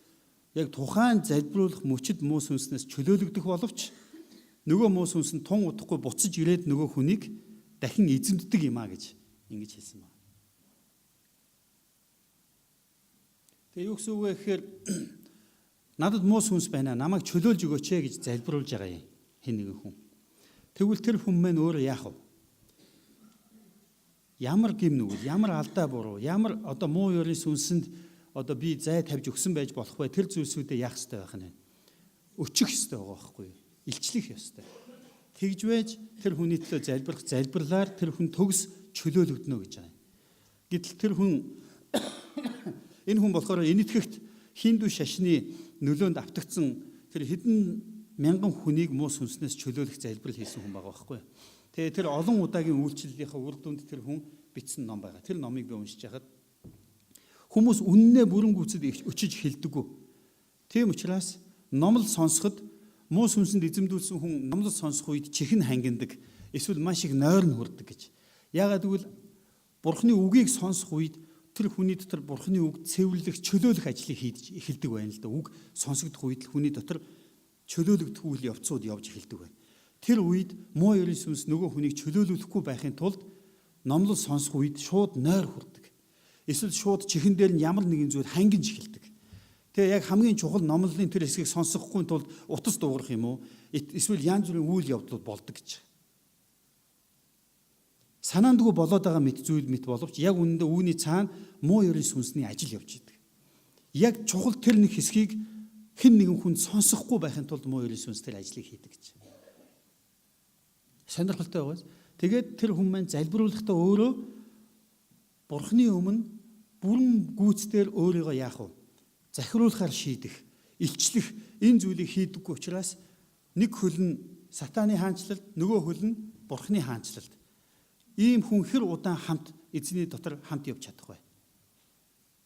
яг тухайн залбируулах мөчид муу сүнснээс чөлөөлөгдөх боловч нөгөө муу сүнс нь тун удахгүй буцаж ирээд нөгөө хүнийг дахин эзэмддэг юм а гэж ингэж хэлсэн байна. Тэгээ юу гэсэн үг вэ гэхээр надад муу сүнс байна, намайг чөлөөлж өгөөч ээ гэж залбируулж байгаа юм хэн нэгэн хүн. Тэгвэл тэр хүн маань өөрөө яах вэ? Ямар гим нүгэл, ямар алдаа буруу, ямар одоо муу ёрын сүнсэнд одоо би зай тавьж өгсөн байж болох вэ? Тэр зүйлсүүдээ яах ёстой байх нь вэ? Өчих ёстой байгаа байхгүй юу? Илчлэх ёстой. Тэгж байж тэр хүний төлөө залбирах залбирлаар тэр хүн төгс чөлөөлөгдөнө гэж байгаа юм. Гэтэл тэр хүн энэ хүн болохоор энэтхэгт хиндүү шашны нөлөөнд автагдсан тэр хэдэн мянган хүнийг муу сүнснээс чөлөөлөх залбирал хийсэн хүн байгаа байхгүй. Тэгээ тэр олон удаагийн үйлчлэлийнхаа үр дүнд тэр хүн бичсэн ном байгаа. Тэр номыг би уншиж байхад хүмүүс үннээ бүрэн гүйцэд өчөж хэлдэггүй. Тийм учраас номлол сонсоход муу сүнсэнд эзэмдүүлсэн хүн номлол сонсох үед чихэн хангинадаг, эсвэл маш их нойрон хүрдэг гэж. Яагаад гэвэл Бурхны үгийг сонсох үед тэр хүний дотор Бурхны үг цэвэрлэх, чөлөөлөх ажлыг хийж эхэлдэг байна л да. Үг сонсогдох үед л хүний дотор чөлөөлөгдөх үйл явцууд явж эхэлдэг байна. Тэр үед муу ерийн сүнс нөгөө хүнийг чөлөөлүүлэхгүй байхын тулд номлол сонсох үед шууд нойр хүрдэг. Эсвэл шууд чихэн дээр нь ямар нэгэн зүйл хангинж эхэлдэг. Тэгээ яг хамгийн чухал номлолын тэр хэсгийг сонсохгүй тулд утас дуугарах юм уу? Эсвэл янз бүрийн үйл явдлууд болдог гэж. Санаандгүй болоод байгаа мэт зүйл мэт боловч яг үнэндээ үүний цаана муу ерийн сүнсний ажил явж идэг. Яг чухал тэр нэг хэсгийг хэн нэгэн хүн сонсохгүй байхын тулд муу ерийн сүнс тэр ажлыг хийдэг гэж. Сонирхолтой байгаас. Тэгээд тэр хүн маань залбируулахдаа өөрөө Бурхны өмнө бүрэн гүйцээр өөрийгөө яах вэ? Захируулахаар шийдэх, илчлэх энэ зүйлийг хийдэггүй учраас нэг хөл нь сатааны хаанчлалд, нөгөө хөл нь Бурхны хаанчлалд. Ийм хүн хэр удаан хамт эзний дотор хамт явж чадах вэ?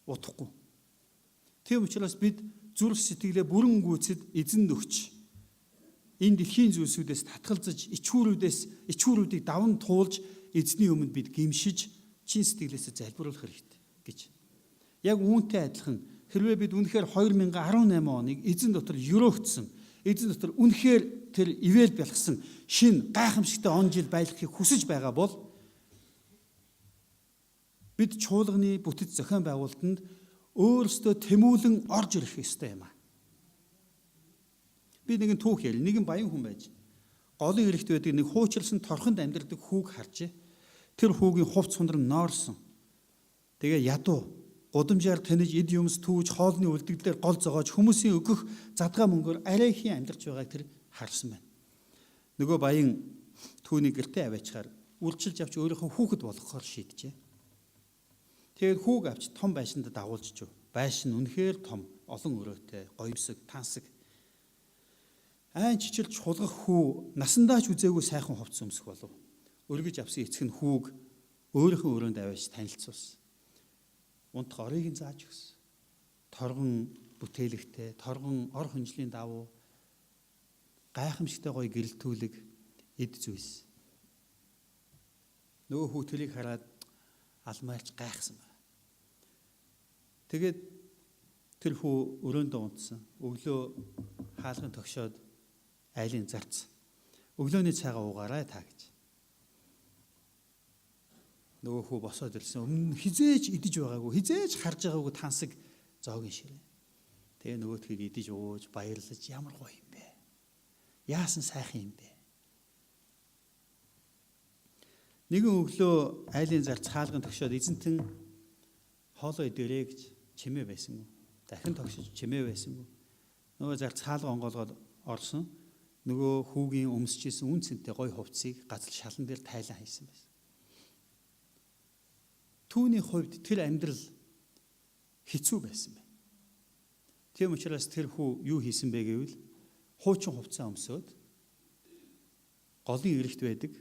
Удахгүй. Тийм учраас бид зүрх сэтгэлээ бүрэн гүйцэд эзэн өгч энэ дэлхийн зүйлсүүдээс татгалзаж, ичхүүрүүдийг даван туулж эзний өмнө бид гимшиж чин сэтгэлээсээ залбируулах хэрэгтэй гэж. Яг үүнтэй адилхан хэрвээ бид үнэхээр 2018 оныг эзэн дотор өрөөгдсөн, эзэн дотор үнэхээр тэр ивэл бялхсан шин гайхамшигтай он жил байлгахыг хүсэж байгаа бол бид чуулганы бүтэц зохион байгуулалтанд өөрсдөө тэмүүлэн орж ирэх ёстой юм аа. Би нэгэн түүх ярь. Нэгэн баян хүн байж голын эрэгт байдаг нэг хуучилсан торхонд амьдардаг хүүг харжээ. Тэр хүүгийн хувц хундран ноорсон. Тэгээ ядуу гудамжаар таних эд юмс түүж хоолны үлдэгдлээр гол зогоож хүмүүсийн өгөх задгаа мөнгөөр арайхийн амьдарч байгааг тэр харсан байна. Нөгөө баян түүнийг гэртээ аваачаар үрчилж авч өөрийнхөө хүүхэд болгохоор шийджээ. Тэгээд хүүг авч том байшинд дагуулж чив. Байшин үнэхээр том, олон өрөөтэй, гоёмсог, тансаг. Айн чичирч хулгах хүү насандаа ч үзээгүй сайхан хувцас өмсөх болов. Өргөж авсан эцэг нь хүүг өөрийнхөө өрөөнд аваач танилцуулсан. Унтах орыг нь зааж өгсөн. Торгон бүтээлэгтэй, торгон ор хөнжлийн давуу гайхамшигтай гоё гэрэлтүүлэг эд зүйлс. Нөгөө хүү тэрийг хараад алмаарч гайхсан байна. Тэгээд тэр хүү өрөөндөө унтсан. Өглөө хаалган тогшоод айлын зарцсан. Өглөөний цайгаа уугаарай та гэж. Нөгөө хүү босоод ирсэн. Өмнө хизээж идэж байгаагүй, хизээж харж байгаагүй тансаг зоогийн ширээ. Тэгээ нөгөөдхийг идэж ууж баярлаж ямар гоё юм бэ? Яасан сайхан юм бэ? Нэгэн өглөө айлын зарц хаалган тогшоод эзэнтэн хоолоо идэрээ гэж чимээ байсан. Дахин тогшиж чимээ байсан. Нөгөө зарц хаалга онгоолгоод орсон. Нөгөө хүүгийн өмсөж исэн үн цэнтэй гоё хувцсыг газал шалан дээр тайлан хайсан байсан. Түүний хувьд тэр амьдрал хэцүү байсан байна. Тийм учраас тэр хүү юу хийсэн бэ гэвэл хуучин хувцас өмсөөд голын эрэгт байдаг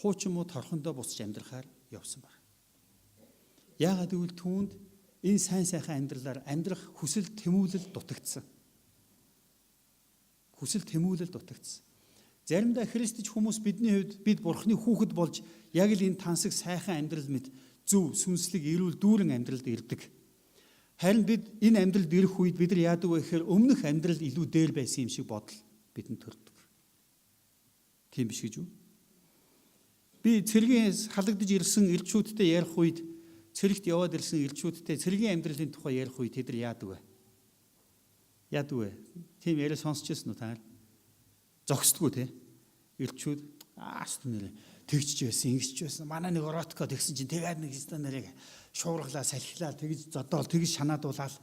хуучин муу торхондоо буцаж амьдрахаар явсан байна. Яагаад гэвэл түүнд энэ сайн сайхан амьдралаар амьдрах хүсэл тэмүүлэл дутагдсан. Хүсэл тэмүүлэл дутагдсан. Заримдаа христч хүмүүс бидний хувьд бид бурхны хүүхэд болж яг л энэ тансаг сайхан амьдрал мэт зөв сүнслэг эрүүл дүүрэн амьдралд ирдэг. Харин бид энэ амьдралд ирэх үед бид нар яадаг вэ гэхээр өмнөх амьдрал илүү дээр байсан юм шиг бодол бидэнд төрдөг. Тийм биш гэж үү? Би цэргийн халагдаж ирсэн элчүүдтэй ярих үед, цэрэгт яваад ирсэн элчүүдтэй цэргийн амьдралын тухай ярих үед тэд нар яадаг вэ? Яадаг вэ? Тийм яриа сонсч ирсэн үү та нар? Зогсдгоо те. Элчүүд аас нэрээ тэгчж байсан, ингэсч байсан. Манай нэг ротко тэгсэн чинь тэгээд нэг хэвээр нэрийг шуургалаа, салхилаа, тэгж зодоол, тэгж шанаадуулаад.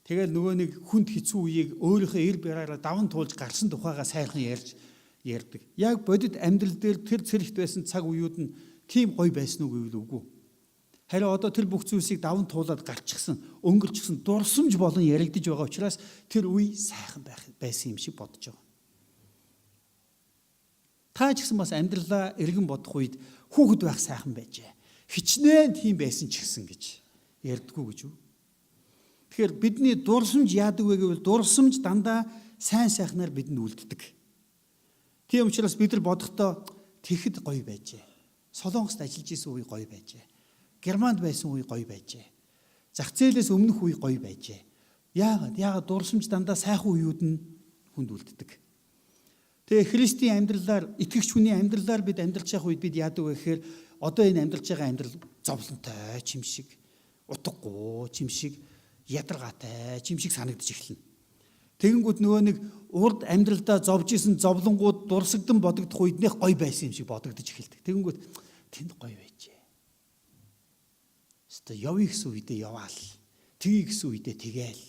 Тэгэл нөгөө нэг хүнд хэцүү үеийг өөрийнхөө эр бараараа даван туулж гарсан тухайгаа сайхан ярьж ярьдаг. Яг бодит амьдрал дээр тэр цэрэгт байсан цаг үеуд нь тийм гоё байсан уу гэвэл үгүй. Харин одоо тэр бүх зүйлсийг даван туулаад гарчихсан, өнгөрчихсөн дурсамж болон яригдж байгаа учраас тэр үе сайхан байсан юм шиг бодож байгаа. Та ч гэсэн бас амьдралаа эргэн бодох үед хүүхэд байх сайхан байжээ. Хичнээн тийм байсан ч гэсэн гэж ярьдгүү гэж үү? Тэгэхээр бидний дурсамж яадаг вэ гэвэл дурсамж дандаа сайн сайхнаар бидэнд үлддэг. Тийм учраас бид нар бодохдоо тэгэхэд гоё байжээ. Солонгост ажиллаж исэн үе гоё байжээ. Германд байсан үе гоё байжээ. Зах зээлээс өмнөх үе гоё байжээ. Яагаад дурсамж дандаа сайхан үеүд нь хүнд үлддэг. Тэгээ Христийн амьдралаар, итгэгч хүний амьдралаар бид амьдарч явах үед бид яадаг вэ гэхээр одоо энэ амьдарч байгаа амьдрал зовлонтой ч юм шиг, утгагүй ч юм шиг, ядаргаатай ч юм шиг санагдаж эхэлнэ. Тэгэнгүүт нөгөө нэг урд амьдралдаа зовж исэн зовлонгууд дурсагдан бодогдох үед нэх гоё байсан юм шиг бодогдож эхэлдэг. Тэгэнгүүт тэнд гоё байжээ. Өстө явъя гэсэн үедээ яваал. Тэгье гэсэн үедээ тэгээл.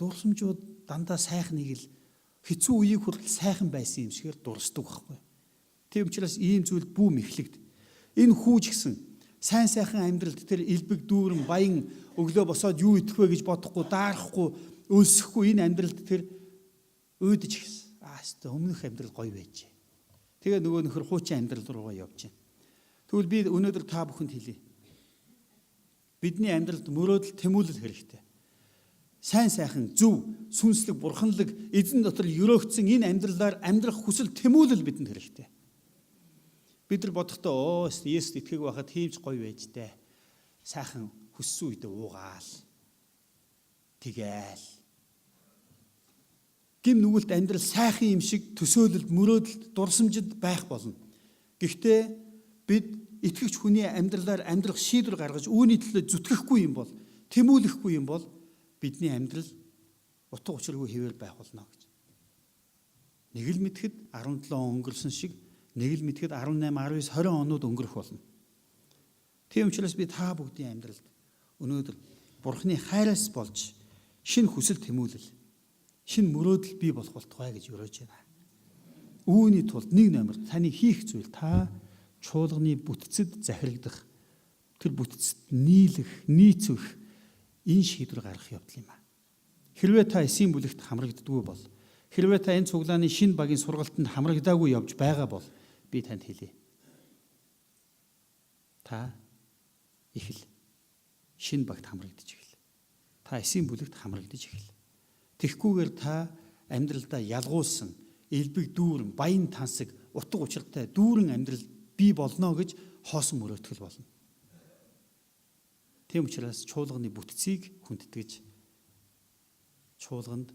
Дурсамжууд дандаа сайхныг л хэцүү үеийг хүртэл сайхан байсан юм шигээр дурсдаг байхгүй. Тийм учраас ийм зүйл бүү мэхлэгд. Энэ хүүж гисэн сайн сайхан амьдралд тэр элбэг дүүрэн баян өглөө босоод юу идэх вэ гэж бодохгүй, даарахгүй, өлсөхгүй энэ амьдралд тэр уйдаж гисэн. Аа өстө өмнөх амьдрал гоё байжээ. Тэгээ нөгөө нөхөр хуучин амьдрал руугаа явж байна. Тэгвэл би өнөөдөр та бүхэнд хэлье. Бидний амьдралд мөрөөдөл, тэмүүлэл хэрэгтэй. Сайн сайхан, зөв, сүнслэг, бурханлаг, эзэн дотор өрөөгдсөн энэ амьдралаар амьдрах хүсэл тэмүүлэл бидэнд хэрэгтэй. Бид нар бодохдоо Есүст итгээг байхад тийм ч гоё байж тээ. Сайхан хүссэн үедээ уугаал. Тэгээл. Гим нүгэлт амьдрал сайхан юм шиг төсөөлөлд, мөрөөдөлд, дурсамжид байх болно. Гэхдээ бид итгэгч хүний амьдралаар амьдрах шийдвэр гаргаж үүний төлөө зүтгэхгүй юм бол, тэмүүлэхгүй юм бол бидний амьдрал утга учиргүй хэвээр байх болно гэж. Нэг л мэдэхэд 17 он өнгөрсөн шиг, нэг л мэдэхэд 18, 19, 20 онууд өнгөрөх болно. Тийм учраас би та бүгдийн амьдралд өнөөдөр Бурхны хайраас болж шинэ хүсэл тэмүүлэл, шинэ мөрөөдөл бий болох болтугай гэж өрөөж байна. Үүний тулд нэг номер таны хийх зүйл та чуулганы бүтцэд захирагдах, тэр бүтцэд нийлэх, нийцвэх энэ шийдвэр гаргах явдал юм аа. Хэрвээ та эсийн бүлэгт хамрагддаггүй бол, хэрвээ та энэ цуглааны шинэ багийн сургалтанд хамрагдаагүй явж байгаа бол би танд хэлье. Та их л шинэ багт хамрагдаж эхэл. Та эсийн бүлэгт хамрагдаж эхэл. Тэгэхгүйгээр та амьдралдаа ялгуулсан элбэг дүүрэн, баян тансаг, утга учиртай дүүрэн амьдрал бий болно гэж хоосон мөрөөдгөл болно. Тийм учраас чуулганы бүтцийг хүндэтгэж чуулганд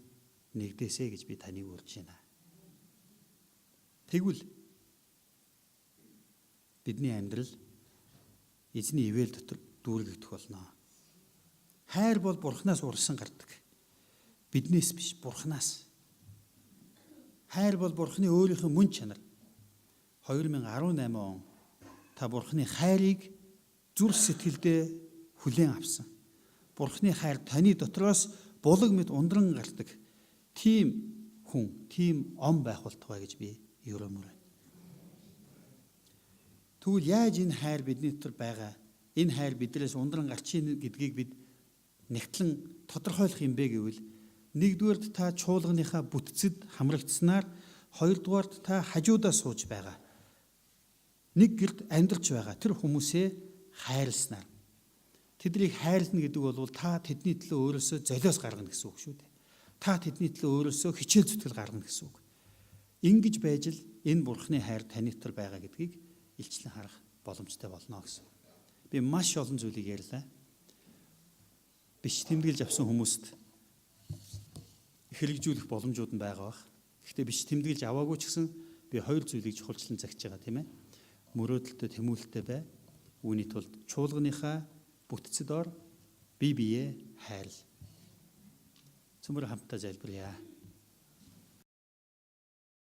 нэгдээсэй гэж би таныг урьж байна. Тэгвэл бидний амьдрал эзний ивэл дотор дүүргэгдэх болно. Хайр бол Бурханаас урсан гардаг. Биднээс биш, Бурханаас. Хайр бол Бурханы өөрийнх нь мөн чанар. 2018 он та Бурханы хайрыг зүрх сэтгэлдээ хүлээн авсан. Бурхны хайр таны дотроос булаг мэт ундран гардаг. Тийм хүн, тийм он байх болтугай гэж би ерөөмөр байна. Тэгвэл яаж энэ хайр бидний дотор байгаа, энэ хайр биднээс ундран гарч ийн гэдгийг бид нэгтлэн тодорхойлох юм бэ гэвэл нэгдүгээрт та чуулганыхаа бүтцэд хамрагдсанаар, хоёрдугаарт та хажуудаа сууж байгаа, нэг гэрт амьдарч байгаа тэр хүмүүсээ хайрласнаар. Тэднийг хайрлана гэдэг бол та тэдний төлөө өөрөөсөө золиос гаргана гэсэн үг шүү дээ. Та тэдний төлөө өөрөөсөө хичээл зүтгэл гаргана гэсэн үг. Ингэж байж л энэ Бурхны хайр таны дотор байгаа гэдгийг илчлэн харах боломжтой болно гэсэн. Би маш олон зүйлийг ярьлаа. Биш тэмдэглэж авсан хүмүүст хэрэгжүүлэх боломжууд нь байгаа бах. Гэхдээ биш тэмдэглэж аваагүй ч гэсэн би хоёр зүйлийг чухалчлан загч байгаа, тийм ээ. Мөрөөдөлтөй, тэмүүлэлтэй бай. Үүний тулд чуулганыхаа бүтцэд ор, бие биеэ хайрл. Цөмөр хамтдаа залбирая.